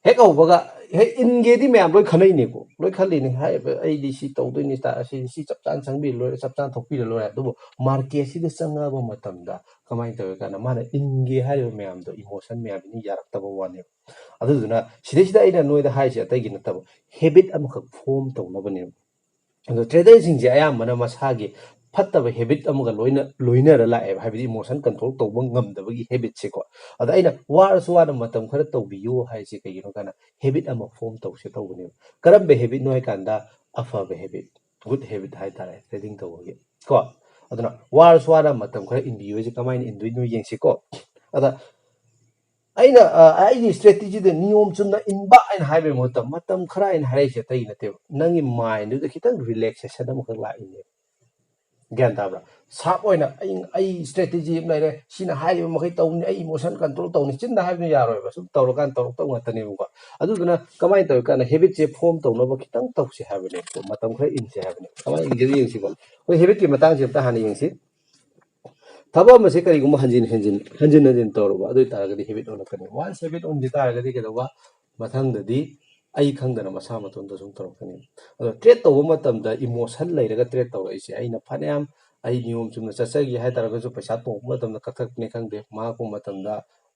ꯍꯦꯛ ꯍꯧꯕꯒ ꯍꯦꯛ ꯏꯟꯒꯦꯗꯤ ꯃꯌꯥꯝ ꯂꯣꯏ ꯈꯟꯅꯩꯅꯦꯀꯣ, ꯂꯣꯏ ꯈꯜꯂꯤꯅꯦ꯫ ꯍꯥꯏ, ꯑꯩꯗꯤ ꯁꯤ ꯇꯧꯗꯣꯏꯅꯤ, ꯁꯤ, ꯁꯤ ꯆꯞ ꯆꯥꯅ ꯆꯪꯕꯤꯔ ꯂꯣꯏꯔꯦ, ꯆꯞ ꯆꯥꯅ ꯊꯣꯛꯄꯤꯔ ꯂꯣꯏꯔꯦ꯫ ꯑꯗꯨꯕꯨ ꯃꯥꯔꯀꯦꯠꯁꯤꯗ ꯆꯪꯉꯛꯑꯕ ꯃꯇꯝꯗ ꯀꯃꯥꯏꯅ ꯇꯧꯏ ꯀꯥꯟꯗ ꯃꯥꯅ ꯏꯟꯒꯦ ꯍꯥꯏꯔꯤꯕ ꯃꯌꯥꯝꯗꯣ, ꯏꯃꯣꯁꯟ ꯃꯌꯥꯝꯁꯤꯅ ꯌꯥꯔꯛꯇꯕ ꯋꯥꯅꯦꯕ꯫ ꯑꯗꯨꯗꯨꯅ ꯁꯤꯗꯩꯁꯤꯗ ꯑꯩꯅ ꯅꯣꯏꯗ ꯍꯥꯏꯔꯤꯁꯦ ꯑꯇꯩꯒꯤ ꯅꯠꯇꯕ, ꯍꯦꯕꯤꯠ ꯑꯃꯈꯛ ꯐꯣꯝ ꯇꯧꯅꯕꯅꯦꯕ꯫ ꯑꯗꯣ ꯇ꯭ꯔꯦꯗꯔꯁꯤꯡꯁꯦ ꯑꯌꯥꯝꯕꯅ ꯃꯁꯥꯒꯤ ꯐꯠꯇꯕ ꯍꯦꯕꯤꯠ ꯑꯃꯒ ꯂꯣꯏꯅ, ꯂꯣꯏꯅꯔ ꯂꯥꯛꯑꯦꯕ, ꯍꯥꯏꯕꯗꯤ ꯏꯃꯣꯁꯟ ꯀꯟꯇ꯭ꯔꯣꯜ ꯇꯧꯕ ꯉꯝꯗꯕꯒꯤ ꯍꯦꯕꯤꯠꯁꯦꯀꯣ꯫ ꯑꯗ ꯑꯩꯅ ꯋꯥꯔꯁꯨ ꯋꯥꯅ ꯃꯇꯝ ꯈꯔ ꯇꯧꯕꯤꯌꯨ ꯍꯥꯏꯁꯦ ꯀꯩꯒꯤꯅꯣ ꯀꯥꯟꯗ ꯍꯦꯕꯤꯠ ꯑꯃ ꯐꯣꯝ ꯇꯧꯁꯦ ꯇꯧꯕꯅꯦꯕ꯫ ꯀꯔꯝꯕ ꯍꯦꯕꯤꯠꯅꯣ ꯍꯥꯏ ꯀꯥꯟꯗ ꯑꯐꯕ ꯍꯦꯕꯤꯠ, ꯒꯨꯗ ꯍꯦꯕꯤꯠ ꯍꯥꯏꯇꯥꯔꯦ, ꯇ꯭ꯔꯦꯗꯤꯡ ꯇꯧꯕꯒꯤ ꯀꯣ꯫ ꯑꯗꯨꯅ ꯋꯥꯔꯁꯨ ꯋꯥꯅ ꯃꯇꯝ ꯈꯔ ꯏꯟꯕꯤꯌꯨ ꯍꯥꯏꯁꯦ ꯀꯃꯥꯏꯅ ꯏꯟꯗꯣꯏꯅꯣ ꯌꯦꯡꯁꯤꯀꯣ꯫ ꯑꯗ ꯑꯩꯅ, ꯑ, ꯑꯩꯒꯤ ꯁ꯭ꯇ꯭ꯔꯦꯇꯦꯖꯤꯗ ꯅꯤꯌꯣꯝ ꯆꯨꯝꯅ ꯏꯟꯕ ꯍꯥꯏꯅ ꯍꯥꯏꯕꯒꯤ ꯃꯍꯨꯠꯇ ꯃꯇꯝ ꯈꯔ ꯍꯥꯏꯅ ꯍꯥꯏꯔꯛꯏꯁꯦ ꯑꯇꯩꯒꯤ ꯅꯠꯇꯦꯕ꯫ ꯅꯪꯒꯤ ꯃꯥꯏꯟꯗꯨꯗ ꯈꯤꯇꯪ ꯔꯤꯂꯦꯛꯁꯦꯁꯟ ꯑꯃꯈꯛ ꯂꯥꯛꯏꯅꯦꯕ꯫ ꯒ꯭ꯌꯥꯟ ꯇꯥꯕ꯭ꯔꯥ? ꯁꯥꯔꯞ ꯑꯣꯏꯅ ꯑꯩ, ꯑꯩ ꯁ꯭ꯇ꯭ꯔꯦꯇꯦꯖꯤ ꯑꯃ ꯂꯩꯔꯦ, ꯁꯤꯅ ꯍꯥꯏꯔꯤꯕ ꯃꯈꯩ ꯇꯧꯅꯤ, ꯑꯩ ꯏꯃꯣꯁꯟ ꯀꯟꯇ꯭ꯔꯣꯜ ꯇꯧꯅꯤ, ꯆꯤꯟꯗ ꯍꯥꯏꯕꯅ ꯌꯥꯔꯣꯏꯕ꯫ ꯁꯨꯝ ꯇꯧꯔꯀꯥꯟꯗ ꯇꯧꯔꯛꯇꯧ ꯉꯥꯛꯇꯅꯦꯕꯀꯣ꯫ ꯑꯗꯨꯗꯨꯅ ꯀꯃꯥꯏꯅ ꯇꯧꯔꯤ ꯀꯥꯟꯗ ꯍꯦꯕꯤꯠꯁꯦ ꯐꯣꯝ ꯇꯧꯅꯕ ꯈꯤꯇꯪ ꯇꯧꯁꯦ ꯍꯥꯏꯕꯅꯦꯕꯀꯣ, ꯃꯇꯝ ꯈꯔ ꯏꯟꯁꯦ ꯍꯥꯏꯕꯅꯦ꯫ ꯀꯃꯥꯏꯅ ꯏꯟꯒꯦꯗꯣ ꯌꯦꯡꯁꯤꯀꯣ꯫ ꯑꯩꯈꯣꯏ ꯍꯦꯕꯤꯠꯀꯤ ꯃꯇꯥꯡꯁꯦ ꯑꯝꯇ ꯍꯥꯟꯅ ꯌꯦꯡꯁꯤ꯫ ꯊꯕꯛ ꯑꯃꯁꯦ ꯀꯔꯤꯒꯨꯝꯕ ꯍꯟꯖꯤꯟ ꯍꯟꯖꯤꯟ, ꯍꯟꯖꯤꯟ ꯍꯟꯖꯤꯟ ꯇꯧꯔꯕ, ꯑꯗꯨ ꯑꯣꯏ ꯇꯥꯔꯒꯗꯤ ꯍꯦꯕꯤꯠ ꯑꯣꯜꯂꯛꯀꯅꯤ꯫ ꯋꯥꯟꯁ ꯍꯦꯕꯤꯠ ꯑꯣꯟꯈꯤ ꯇꯥꯔꯒꯗꯤ ꯀꯩꯗꯧꯕ? ꯃꯊꯪꯗꯗꯤ ꯑꯩ ꯈꯪꯗꯅ ꯃꯁꯥ ꯃꯇꯣꯝꯇ ꯁꯨꯝ ꯇꯧꯔꯛꯀꯅꯤ꯫ ꯑꯗꯣ ꯇ꯭ꯔꯦꯠ ꯇꯧꯕ ꯃꯇꯝꯗ ꯏꯃꯣꯁꯟ ꯂꯩꯔꯒ ꯇ꯭ꯔꯦꯠ ꯇꯧꯔꯛꯏꯁꯦ, ꯑꯩꯅ ꯐꯅꯌꯥꯝ ꯑꯩ ꯅꯤꯌꯣꯝ ꯆꯨꯝꯅ ꯆꯠꯆꯒꯦ ꯍꯥꯏ ꯇꯥꯔꯒꯁꯨ, ꯄꯩꯁꯥ ꯇꯣꯡꯕ ꯃꯇꯝꯗ ꯀꯛꯊꯠꯄꯅꯤ ꯈꯪꯗꯦ, ꯃꯥꯡꯉꯛꯄ ꯃꯇꯝꯗ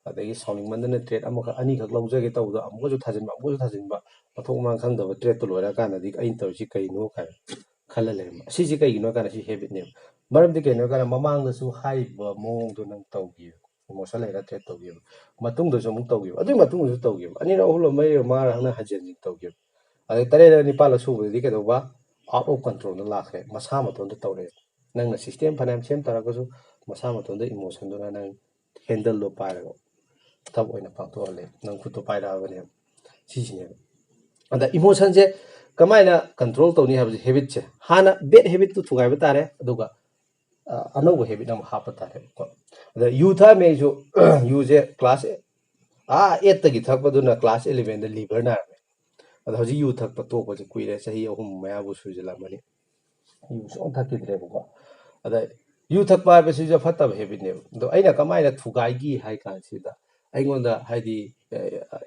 ꯑꯗꯒꯤ ꯁꯥꯎꯅꯤꯡꯃꯟꯗꯅ ꯇ꯭ꯔꯦꯠ ꯑꯃꯈꯛ ꯑꯅꯤꯈꯛ ꯂꯧꯖꯒꯦ ꯇꯧꯕꯗꯣ ꯑꯃꯨꯛꯀꯁꯨ ꯊꯥꯖꯤꯟꯕ, ꯑꯃꯨꯛꯀꯁꯨ ꯊꯥꯖꯤꯟꯕ, ꯃꯊꯣꯡ ꯃꯔꯥꯡ ꯈꯪꯗꯕ ꯇ꯭ꯔꯦꯠꯇꯣ ꯂꯣꯏꯔꯀꯥꯟꯗꯗꯤ ꯑꯩꯅ ꯇꯧꯔꯤꯁꯤ ꯀꯩꯅꯣ ꯀꯥꯏꯅ ꯈꯜꯂ ꯂꯩꯔꯝꯕ꯫ ꯑꯁꯤꯁꯦ ꯀꯩꯒꯤꯅꯣ ꯍꯥꯏ ꯀꯥꯟꯗ ꯁꯤ ꯍꯦꯕꯤꯠꯅꯦꯕ꯫ ꯃꯔꯝꯗꯤ ꯀꯩꯅꯣ ꯍꯥꯏꯔꯀꯥꯟꯗ ꯃꯃꯥꯡꯗꯁꯨ ꯍꯥꯏꯔꯤꯕ ꯃꯑꯣꯡꯗꯣ ꯅꯪ ꯇꯧꯈꯤꯕ, ꯏꯃꯣꯁꯟ ꯂꯩꯔ ꯇ꯭ꯔꯦꯠ ꯇꯧꯈꯤꯕ, ꯃꯇꯨꯡꯗꯁꯨ ꯑꯃꯨꯛ ꯇꯧꯈꯤꯕ, ꯑꯗꯨꯒꯤ ꯃꯇꯨꯡꯗꯁꯨ ꯇꯧꯈꯤꯕ, ꯑꯅꯤꯔꯛ ꯑꯍꯨꯝꯂꯛ ꯃꯔꯤꯔꯛ ꯃꯉꯥꯔꯛ ꯅꯪ ꯍꯟꯖꯤꯟ ꯍꯟꯖꯤꯟ ꯇꯧꯈꯤꯕ, ꯑꯗꯩ ꯇꯔꯦꯠꯂꯛ ꯅꯤꯄꯥꯜꯂꯛ ꯁꯨꯕꯗꯗꯤ ꯀꯩꯗꯧꯕ? ꯑꯥꯎꯠ ꯑꯣꯐ ꯀꯟꯇ꯭ꯔꯣꯜꯗ ꯂꯥꯛꯈ꯭ꯔꯦ, ꯃꯁꯥ ꯃꯇꯣꯟꯗ ꯇꯧꯔꯛꯑꯦ꯫ ꯅꯪꯅ ꯁꯤꯁꯇꯦꯝ ꯐꯅꯌꯥꯝ ꯁꯦꯝ ꯇꯥꯔꯒꯁꯨ ꯃꯁꯥ ꯃꯇꯣꯟꯗ ꯏꯃꯣꯁꯟꯗꯨꯅ ꯅꯪ ꯍꯦꯟꯗꯜꯗꯣ ꯄꯥꯏꯔꯒ ꯊꯕꯛ ꯑꯣꯏꯅ ꯄꯥꯡꯊꯣꯛꯍꯜꯂꯦ, ꯅꯪ ꯈꯨꯠꯇꯣ ꯄꯥꯏꯔꯛꯑꯕꯅꯦꯕ꯫ ꯁꯤꯁꯤꯅꯦꯕ꯫ ꯑꯗ ꯏꯃꯣꯁꯟꯁꯦ ꯀꯃꯥꯏꯅ ꯀꯟꯇ꯭ꯔꯣꯜ ꯇꯧꯅꯤ ꯍꯥꯏꯕꯁꯦ, ꯍꯦꯕꯤꯠꯁꯦ, ꯍꯥꯟꯅ ꯕꯦꯠ ꯍꯦꯕꯤꯠꯇꯨ ꯊꯨꯒꯥꯏꯕ ꯇꯥꯔꯦ, ꯑꯗꯨꯒ ꯑ, ꯑꯅꯧꯕ ꯍꯦꯕꯤꯠ ꯑꯃ ꯍꯥꯞꯄ ꯇꯥꯔꯦꯕꯀꯣ꯫ ꯑꯗ ꯌꯨ ꯊꯛꯑꯝꯃꯦ ꯑꯩꯁꯨ꯫ ꯌꯨꯁꯦ ꯀ꯭ꯂꯥꯁ, ꯑꯥ, ꯑꯩꯠꯇꯒꯤ ꯊꯛꯄꯗꯨꯅ ꯀ꯭ꯂꯥꯁ ꯏꯂꯦꯚꯦꯟꯗ ꯂꯤꯚꯔ ꯅꯥꯔꯝꯃꯦ꯫ ꯑꯗꯣ ꯍꯧꯖꯤꯛ ꯌꯨ ꯊꯛꯄ ꯇꯣꯛꯄꯁꯦ ꯀꯨꯏꯔꯦ, ꯆꯍꯤ ꯑꯍꯨꯝ ꯃꯌꯥꯕꯨ ꯁꯨꯖꯜꯂꯝꯃꯅꯤ꯫ ꯌꯨ ꯁꯨꯡꯊꯛ ꯊꯛꯈꯤꯗ꯭ꯔꯦꯕꯀꯣ꯫ ꯑꯗ ꯌꯨ ꯊꯛꯄ ꯍꯥꯏꯕꯁꯤꯁꯨ ꯐꯠꯇꯕ ꯍꯦꯕꯤꯠꯅꯦꯕ꯫ ꯑꯗꯣ ꯑꯩꯅ ꯀꯃꯥꯏꯅ ꯊꯨꯒꯥꯏꯈꯤ ꯍꯥꯏ ꯀꯥꯟꯁꯤꯗ, ꯑꯩꯉꯣꯟꯗ ꯍꯥꯏꯗꯤ,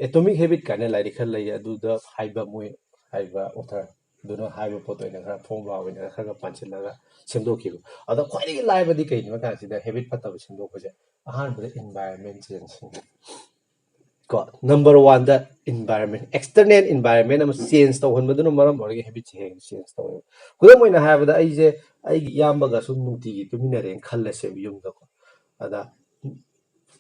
ꯑꯦꯇꯣꯃꯤꯛ ꯍꯦꯕꯤꯠ ꯀꯥꯏꯅ ꯂꯥꯏꯔꯤꯛ ꯈꯔ ꯂꯩ, ꯑꯗꯨꯗ ꯍꯥꯏꯕ, ꯃꯣꯏ ꯍꯥꯏꯕ ꯑꯣꯊꯔ ꯑꯗꯨꯅ ꯍꯥꯏꯕ ꯄꯣꯠꯇꯣ ꯑꯩꯅ ꯈꯔ ꯐꯣꯔꯃꯨꯂꯥ ꯑꯣꯏꯅ ꯈꯔ ꯈꯔ ꯄꯥꯟꯁꯤꯜꯂꯒ ꯁꯦꯝꯗꯣꯛꯈꯤꯕ꯫ ꯑꯗꯣ ꯈ꯭ꯋꯥꯏꯗꯒꯤ ꯂꯥꯏꯕꯗꯤ ꯀꯩꯅꯣ ꯍꯥꯏ ꯀꯥꯟꯁꯤꯗ, ꯍꯦꯕꯤꯠ ꯐꯠꯇꯕ ꯁꯦꯝꯗꯣꯛꯄꯁꯦ, ꯑꯍꯥꯟꯕꯗ ꯏꯟꯚꯥꯏꯔꯟꯃꯦꯟ ꯆꯦꯟꯖ꯫ ꯀꯣ, ꯅꯝꯕꯔ ꯋꯥꯟꯗ ꯏꯟꯚꯥꯏꯔꯟꯃꯦꯟ, ꯑꯦꯛꯁꯇꯔꯅꯦꯜ ꯏꯟꯚꯥꯏꯔꯟꯃꯦꯟ ꯑꯃ ꯆꯦꯟꯖ ꯇꯧꯍꯟꯕꯗꯨꯅ ꯃꯔꯝ ꯑꯣꯏꯔꯒ ꯍꯦꯕꯤꯠꯁꯦ ꯍꯦꯟꯅ ꯆꯦꯟꯖ ꯇꯧꯋꯦꯕ꯫ ꯈꯨꯗꯝ ꯑꯣꯏꯅ ꯍꯥꯏꯔꯕꯗ, ꯑꯩꯁꯦ ꯑꯩꯒꯤ ꯏꯌꯥꯝꯕꯒ ꯁꯨꯝ ꯅꯨꯡꯇꯤꯒꯤ ꯇꯨꯃꯤꯟꯅꯔꯦꯅ ꯈꯜꯂꯁꯦꯕ ꯌꯨꯝꯗꯀꯣ꯫ ꯑꯗ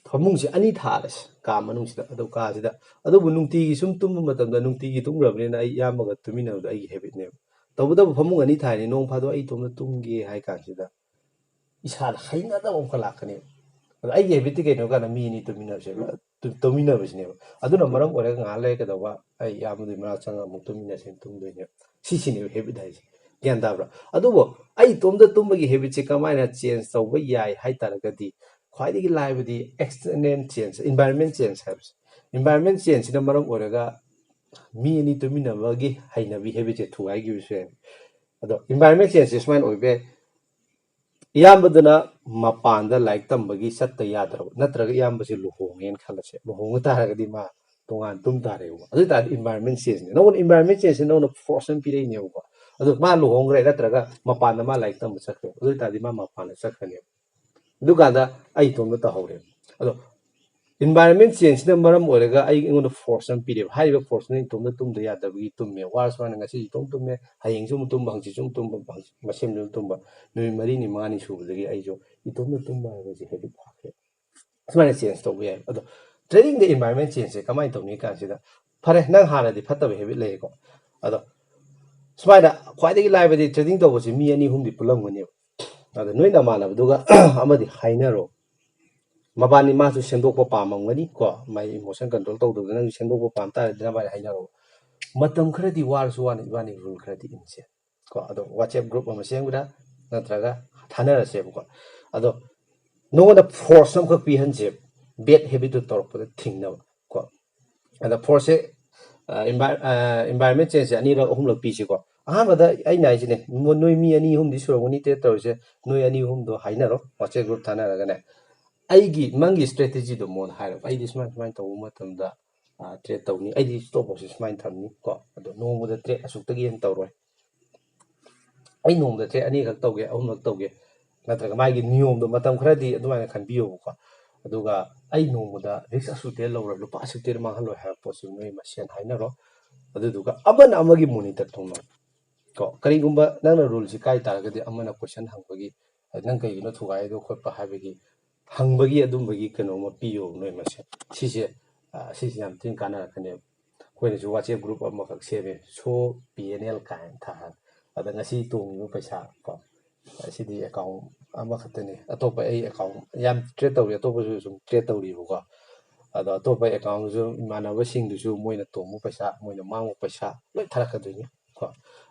ꯐꯃꯨꯡꯁꯦ ꯑꯅꯤ ꯊꯥꯔꯁꯦ ꯀꯥ ꯃꯅꯨꯡꯁꯤꯗ, ꯑꯗꯨ ꯀꯥꯁꯤꯗ, ꯑꯗꯨꯕꯨ ꯅꯨꯡꯇꯤꯒꯤ ꯁꯨꯝ ꯇꯨꯝꯕ ꯃꯇꯝꯗ, ꯅꯨꯡꯇꯤꯒꯤ ꯇꯨꯝꯈ꯭ꯔꯕꯅꯤꯅ ꯑꯩ ꯏꯌꯥꯝꯕꯒ ꯇꯨꯃꯤꯟꯅꯕꯗꯣ ꯑꯩꯒꯤ ꯍꯦꯕꯤꯠꯅꯦꯕ꯫ ꯇꯧꯕꯇꯕꯨ ꯐꯃꯨꯡ ꯑꯅꯤ ꯊꯥꯏꯅꯤ, ꯅꯣꯡ ꯐꯥꯗꯣꯛ ꯑꯩ ꯏꯇꯣꯝꯇ ꯇꯨꯝꯒꯦ ꯍꯥꯏ ꯀꯥꯟꯁꯤꯗ ꯏꯁꯥꯗ ꯍꯩꯅꯗꯕ ꯑꯃꯈꯛ ꯂꯥꯛꯀꯅꯦꯕ꯫ ꯑꯗꯣ ꯑꯩꯒꯤ ꯍꯦꯕꯤꯠꯇꯤ ꯀꯩꯅꯣ ꯍꯥꯏ ꯀꯥꯟꯗ ꯃꯤ ꯑꯅꯤ ꯇꯨꯃꯤꯟꯅꯕꯁꯦ, ꯇꯨ-, ꯇꯨꯃꯤꯟꯅꯕꯁꯤꯅꯦꯕ꯫ ꯑꯗꯨꯅ ꯃꯔꯝ ꯑꯣꯏꯔꯒ ꯉꯥꯏꯍꯥꯛ ꯂꯩꯔ ꯀꯩꯗꯧꯕ, ꯑꯩ ꯏꯌꯥꯝꯕꯗꯨꯒꯤ ꯃꯅꯥꯛ ꯆꯪꯉꯒ ꯑꯃꯨꯛ ꯇꯨꯃꯤꯟꯅꯁꯦꯅ ꯇꯨꯝꯗꯣꯏꯅꯦꯕ꯫ ꯁꯤꯁꯤꯅꯦꯕ ꯍꯦꯕꯤꯠ ꯍꯥꯏꯁꯦ꯫ ꯒ꯭ꯌꯥꯟ ꯇꯥꯕ꯭ꯔꯥ? ꯑꯗꯨꯕꯨ ꯑꯩ ꯏꯇꯣꯝꯇ ꯇꯨꯝꯕꯒꯤ ꯍꯦꯕꯤꯠꯁꯦ ꯀꯃꯥꯏꯅ ꯆꯦꯟꯖ ꯇꯧꯕ ꯌꯥꯏ ꯍꯥꯏ ꯇꯥꯔꯒꯗꯤ, ꯈ꯭ꯋꯥꯏꯗꯒꯤ ꯂꯥꯏꯕꯗꯤ ꯑꯦꯛꯁꯇꯔꯅꯦꯜ ꯆꯦꯟꯖ, ꯏꯟꯚꯥꯏꯔꯟꯃꯦꯟ ꯆꯦꯟꯖ ꯍꯥꯏꯕꯁꯦ꯫ ꯏꯟꯚꯥꯏꯔꯟꯃꯦꯟ ꯆꯦꯟꯖꯁꯤꯅ ꯃꯔꯝ ꯑꯣꯏꯔꯒ ꯃꯤ ꯑꯅꯤ ꯇꯨꯃꯤꯟꯅꯕꯒꯤ ꯍꯩꯅꯕꯤ, ꯍꯦꯕꯤꯠꯁꯦ ꯊꯨꯒꯥꯏꯈꯤꯕꯁꯨ ꯌꯥꯏ꯫ ꯑꯗꯣ ꯏꯟꯚꯥꯏꯔꯟꯃꯦꯟ ꯆꯦꯟꯖꯁꯦ ꯁꯨꯃꯥꯏꯅ ꯑꯣꯏꯕ ꯌꯥꯏ꯫ ꯏꯌꯥꯝꯕꯗꯨꯅ ꯃꯄꯥꯟꯗ ꯂꯥꯏꯔꯤꯛ ꯇꯝꯕꯒꯤ ꯆꯠꯇ ꯌꯥꯗ꯭ꯔꯕ, ꯅꯠꯇ꯭ꯔꯒ ꯏꯌꯥꯝꯕꯁꯦ ꯂꯨꯍꯣꯡꯉꯦꯅ ꯈꯜꯂꯁꯦ, ꯂꯨꯍꯣꯡꯉ ꯇꯥꯔꯒꯗꯤ ꯃꯥ ꯇꯣꯉꯥꯟ ꯇꯨꯝ ꯇꯥꯔꯦꯕ꯫ ꯑꯗꯨ ꯑꯣꯏ ꯇꯥꯔꯗꯤ ꯏꯟꯚꯥꯏꯔꯟꯃꯦꯟ ꯆꯦꯟꯖꯅꯦ꯫ ꯅꯪꯉꯣꯟꯗ ꯏꯟꯚꯥꯏꯔꯟꯃꯦꯟ ꯆꯦꯟꯖꯁꯦ ꯅꯪꯉꯣꯟꯗ ꯐꯣꯔꯁ ꯑꯃ ꯄꯤꯔꯛꯏꯅꯦꯕꯀꯣ꯫ ꯑꯗꯣ ꯃꯥ ꯂꯨꯍꯣꯡꯈ꯭ꯔꯦ, ꯅꯠꯇ꯭ꯔꯒ ꯃꯄꯥꯟꯗ ꯃꯥ ꯂꯥꯏꯔꯤꯛ ꯇꯝꯕ ꯆꯠꯈ꯭ꯔꯦ, ꯑꯗꯨ ꯑꯣꯏ ꯇꯥꯔꯗꯤ ꯃꯥ ꯃꯄꯥꯟꯗ ꯆꯠꯈ꯭ꯔꯅꯦꯕ꯫ ꯑꯗꯨꯀꯥꯟꯗ ꯑꯩ ꯏꯇꯣꯝꯇ ꯇꯧꯍꯧꯔꯦꯕ꯫ ꯑꯗꯣ Environment changeꯁꯤꯅ ꯃꯔꯝ ꯑꯣꯏꯔꯒ ꯑꯩ ꯑꯩꯉꯣꯟꯗ force ꯑꯃ ꯄꯤꯔꯦꯕ꯫ ꯍꯥꯏꯔꯤꯕ forceꯁꯤꯅ ꯏꯇꯣꯝꯇ ꯇꯨꯝꯗ ꯌꯥꯗꯕꯒꯤ ꯇꯨꯝꯃꯦ꯫ ꯋꯥꯔꯁꯨ ꯋꯥꯅ ꯉꯁꯤ ꯏꯇꯣꯝ ꯇꯨꯝꯃꯦ, ꯍꯌꯦꯡꯁꯨ ꯑꯃꯨꯛ ꯇꯨꯝꯕ, ꯍꯪꯆꯤꯠꯁꯨ ꯑꯃꯨꯛ ꯇꯨꯝꯕ, ꯍꯪꯆꯤꯠ ꯃꯁꯦꯝꯁꯨ ꯑꯃꯨꯛ ꯇꯨꯝꯕ, ꯅꯨꯃꯤꯠ ꯃꯔꯤꯅꯤ ꯃꯉꯥꯅꯤ ꯁꯨꯕꯗꯒꯤ ꯑꯩꯁꯨ ꯏꯇꯣꯝꯇ ꯇꯨꯝꯕ ꯍꯥꯏꯕꯁꯤ habit ꯐꯥꯈ꯭ꯔꯦ꯫ ꯁꯨꯃꯥꯏꯅ change ꯇꯧꯕ ꯌꯥꯏ꯫ ꯑꯗꯣ tradingꯗ environment changeꯁꯦ ꯀꯃꯥꯏꯅ ꯇꯧꯅꯤ ꯀꯥꯟꯁꯤꯗ, ꯐꯔꯦ, ꯅꯪ ꯍꯥꯟꯅꯗꯤ ꯐꯠꯇꯕ habit ꯂꯩꯌꯦꯀꯣ, ꯑꯗꯣ ꯁꯨꯃꯥꯏꯅ ꯈ꯭ꯋꯥꯏꯗꯒꯤ ꯂꯥꯏꯕꯗꯤ trading ꯇꯧꯕꯁꯤ ꯃꯤ ꯑꯅꯤ ꯑꯍꯨꯝꯗꯤ ꯄꯨꯜꯂꯝꯒꯅꯦꯕ꯫ ꯑꯗ ꯅꯣꯏ ꯅꯃꯥꯟꯅꯕꯗꯨꯒ ꯑꯃꯗꯤ ꯍꯥꯏꯅꯔꯣ, ꯃꯕꯥꯅꯤ ꯃꯥꯁꯨ ꯁꯦꯝꯗꯣꯛꯄ ꯄꯥꯝꯃꯝꯒꯅꯤ ꯀꯣ, ꯃꯥꯏ emotion control ꯇꯧꯗꯕꯗ ꯅꯪꯁꯨ ꯁꯦꯝꯗꯣꯛꯄ ꯄꯥꯝ ꯇꯥꯔꯗꯤ ꯅꯕꯥꯅꯤ ꯍꯥꯏꯅꯔꯣ꯫ ꯃꯇꯝ ꯈꯔꯗꯤ ꯋꯥꯔꯁꯨ ꯋꯥꯅ ꯏꯕꯥꯅꯤ rule ꯈꯔꯗꯤ ꯏꯟꯁꯦ ꯀꯣ꯫ ꯑꯗꯣ WhatsApp group ꯑꯃ ꯁꯦꯝꯒꯦꯔꯥ ꯅꯠꯇ꯭ꯔꯒ ꯊꯥꯅꯔꯁꯦꯕꯀꯣ꯫ ꯑꯗꯣ ꯅꯉꯣꯟꯗ force ꯑꯃꯈꯛ ꯄꯤꯍꯟꯁꯦ, bad habitꯇꯨ ꯇꯧꯔꯛꯄꯗ ꯊꯤꯡꯅꯕ ꯀꯣ꯫ ꯑꯗ forceꯁꯦ environment changeꯁꯦ ꯑꯅꯤꯔꯛ ꯑꯍꯨꯝꯂꯛ ꯄꯤꯁꯤꯀꯣ꯫ ꯑꯍꯥꯟꯕꯗ ꯑꯩꯅ ꯍꯥꯏꯁꯤꯅꯦ, ꯃꯣ- ꯅꯣꯏ ꯃꯤ ꯑꯅꯤ ꯑꯍꯨꯝꯗꯤ ꯁꯨꯔꯝꯒꯅꯤ trade ꯇꯧꯔꯤꯁꯦ, ꯅꯣꯏ ꯑꯅꯤ ꯑꯍꯨꯝꯗꯣ ꯍꯥꯏꯅꯔꯣ, WhatsApp group ꯊꯥꯅꯔꯒꯅꯦ꯫ ꯑꯩꯒꯤ ꯅꯪꯒꯤ strategyꯗꯣ ꯃꯣꯟ ꯍꯥꯏꯔꯣ, ꯑꯩꯗꯤ ꯁꯨꯃꯥꯏꯅ ꯁꯨꯃꯥꯏꯅ ꯇꯧꯕ ꯃꯇꯝꯗ trade ꯇꯧꯅꯤ, ꯑꯩꯗꯤ stop lossꯁꯦ ꯁꯨꯃꯥꯏꯅ ꯊꯝꯅꯤ ꯀꯣ, ꯑꯗꯣ ꯅꯣꯡꯃꯗ trade ꯑꯁꯨꯛꯇꯒꯤ ꯍꯦꯟꯅ ꯇꯧꯔꯣꯏ, ꯑꯩ ꯅꯣꯡꯃꯗ trade ꯑꯅꯤꯈꯛ ꯇꯧꯒꯦ, ꯑꯍꯨꯝꯈꯛ ꯇꯧꯒꯦ, ꯅꯠꯇ꯭ꯔꯒ ꯃꯥꯒꯤ ꯅꯤꯌꯣꯝꯗꯣ ꯃꯇꯝ ꯈꯔꯗꯤ ꯑꯗꯨꯃꯥꯏꯅ ꯈꯟꯕꯤꯌꯣꯕꯀꯣ꯫ ꯑꯗꯨꯒ ꯑꯩ ꯅꯣꯡꯃꯗ risk ꯑꯁꯨꯛꯇꯤ ꯂꯧꯔꯣꯏ, ꯂꯨꯄꯥ ꯑꯁꯨꯛꯇꯤ ꯃꯥꯡꯍꯜꯂꯣꯏ ꯍꯥꯏꯕ ꯄꯣꯠꯁꯤ ꯅꯣꯏ ꯃꯁꯦꯟ ꯍꯥꯏꯅꯔꯣ꯫ ꯑꯗꯨꯗꯨꯒ ꯑꯃꯅ ꯑꯃꯒꯤ monitor ꯇꯧꯅꯧ ꯀꯣ꯫ ꯀꯔꯤꯒꯨꯝꯕ ꯅꯪꯅ ruleꯁꯤ ꯀꯥꯏ ꯇꯥꯔꯒꯗꯤ ꯑꯃꯅ question ꯍꯪꯕꯒꯤ, "ꯅꯪ ꯀꯩꯒꯤꯅꯣ ꯊꯨꯒꯥꯏꯗꯣ?" ꯈꯣꯠꯄ ꯍꯥꯏꯕꯒꯤ ꯍꯪꯕꯒꯤ ꯑꯗꯨꯝꯕꯒꯤ ꯀꯩꯅꯣꯝꯃ ꯄꯤꯌꯣ ꯅꯣꯏ ꯃꯁꯦꯟ꯫ ꯁꯤꯁꯦ, ꯑ, ꯁꯤꯁꯦ ꯌꯥꯝ ꯊꯤꯅ ꯀꯥꯟꯅꯔꯛꯀꯅꯦꯕ꯫ ꯑꯩꯈꯣꯏꯅꯁꯨ WhatsApp group ꯑꯃꯈꯛ ꯁꯦꯝꯃꯦ, "ꯁꯣ ꯄꯤ ꯑꯦꯟ ꯑꯦꯜ" ꯀꯥꯏꯅ ꯊꯥꯔꯒ꯫ ꯑꯗ ꯉꯁꯤ ꯇꯣꯡꯉꯤꯕ ꯄꯩꯁꯥ ꯀꯣ, ꯑꯁꯤꯗꯤ account ꯑꯃꯈꯛꯇꯅꯤ, ꯑꯇꯣꯞꯄ ꯑꯩ account ꯌꯥꯝ trade ꯇꯧꯔꯤ, ꯑꯇꯣꯞꯄꯁꯨ ꯁꯨꯝ trade ꯇꯧꯔꯤꯕꯀꯣ꯫ ꯑꯗꯣ ꯑꯇꯣꯞꯄ accountꯁꯨ ꯏꯃꯥꯟꯅꯕꯁꯤꯡꯗꯨꯁꯨ ꯃꯣꯏꯅ ꯇꯣꯡꯕ ꯄꯩꯁꯥ, ꯃꯣꯏꯅ ꯃꯥꯡꯕ ꯄꯩꯁꯥ ꯂꯣꯏ ꯊꯥꯔꯛꯀꯗꯣꯏꯅꯤ ꯀꯣ꯫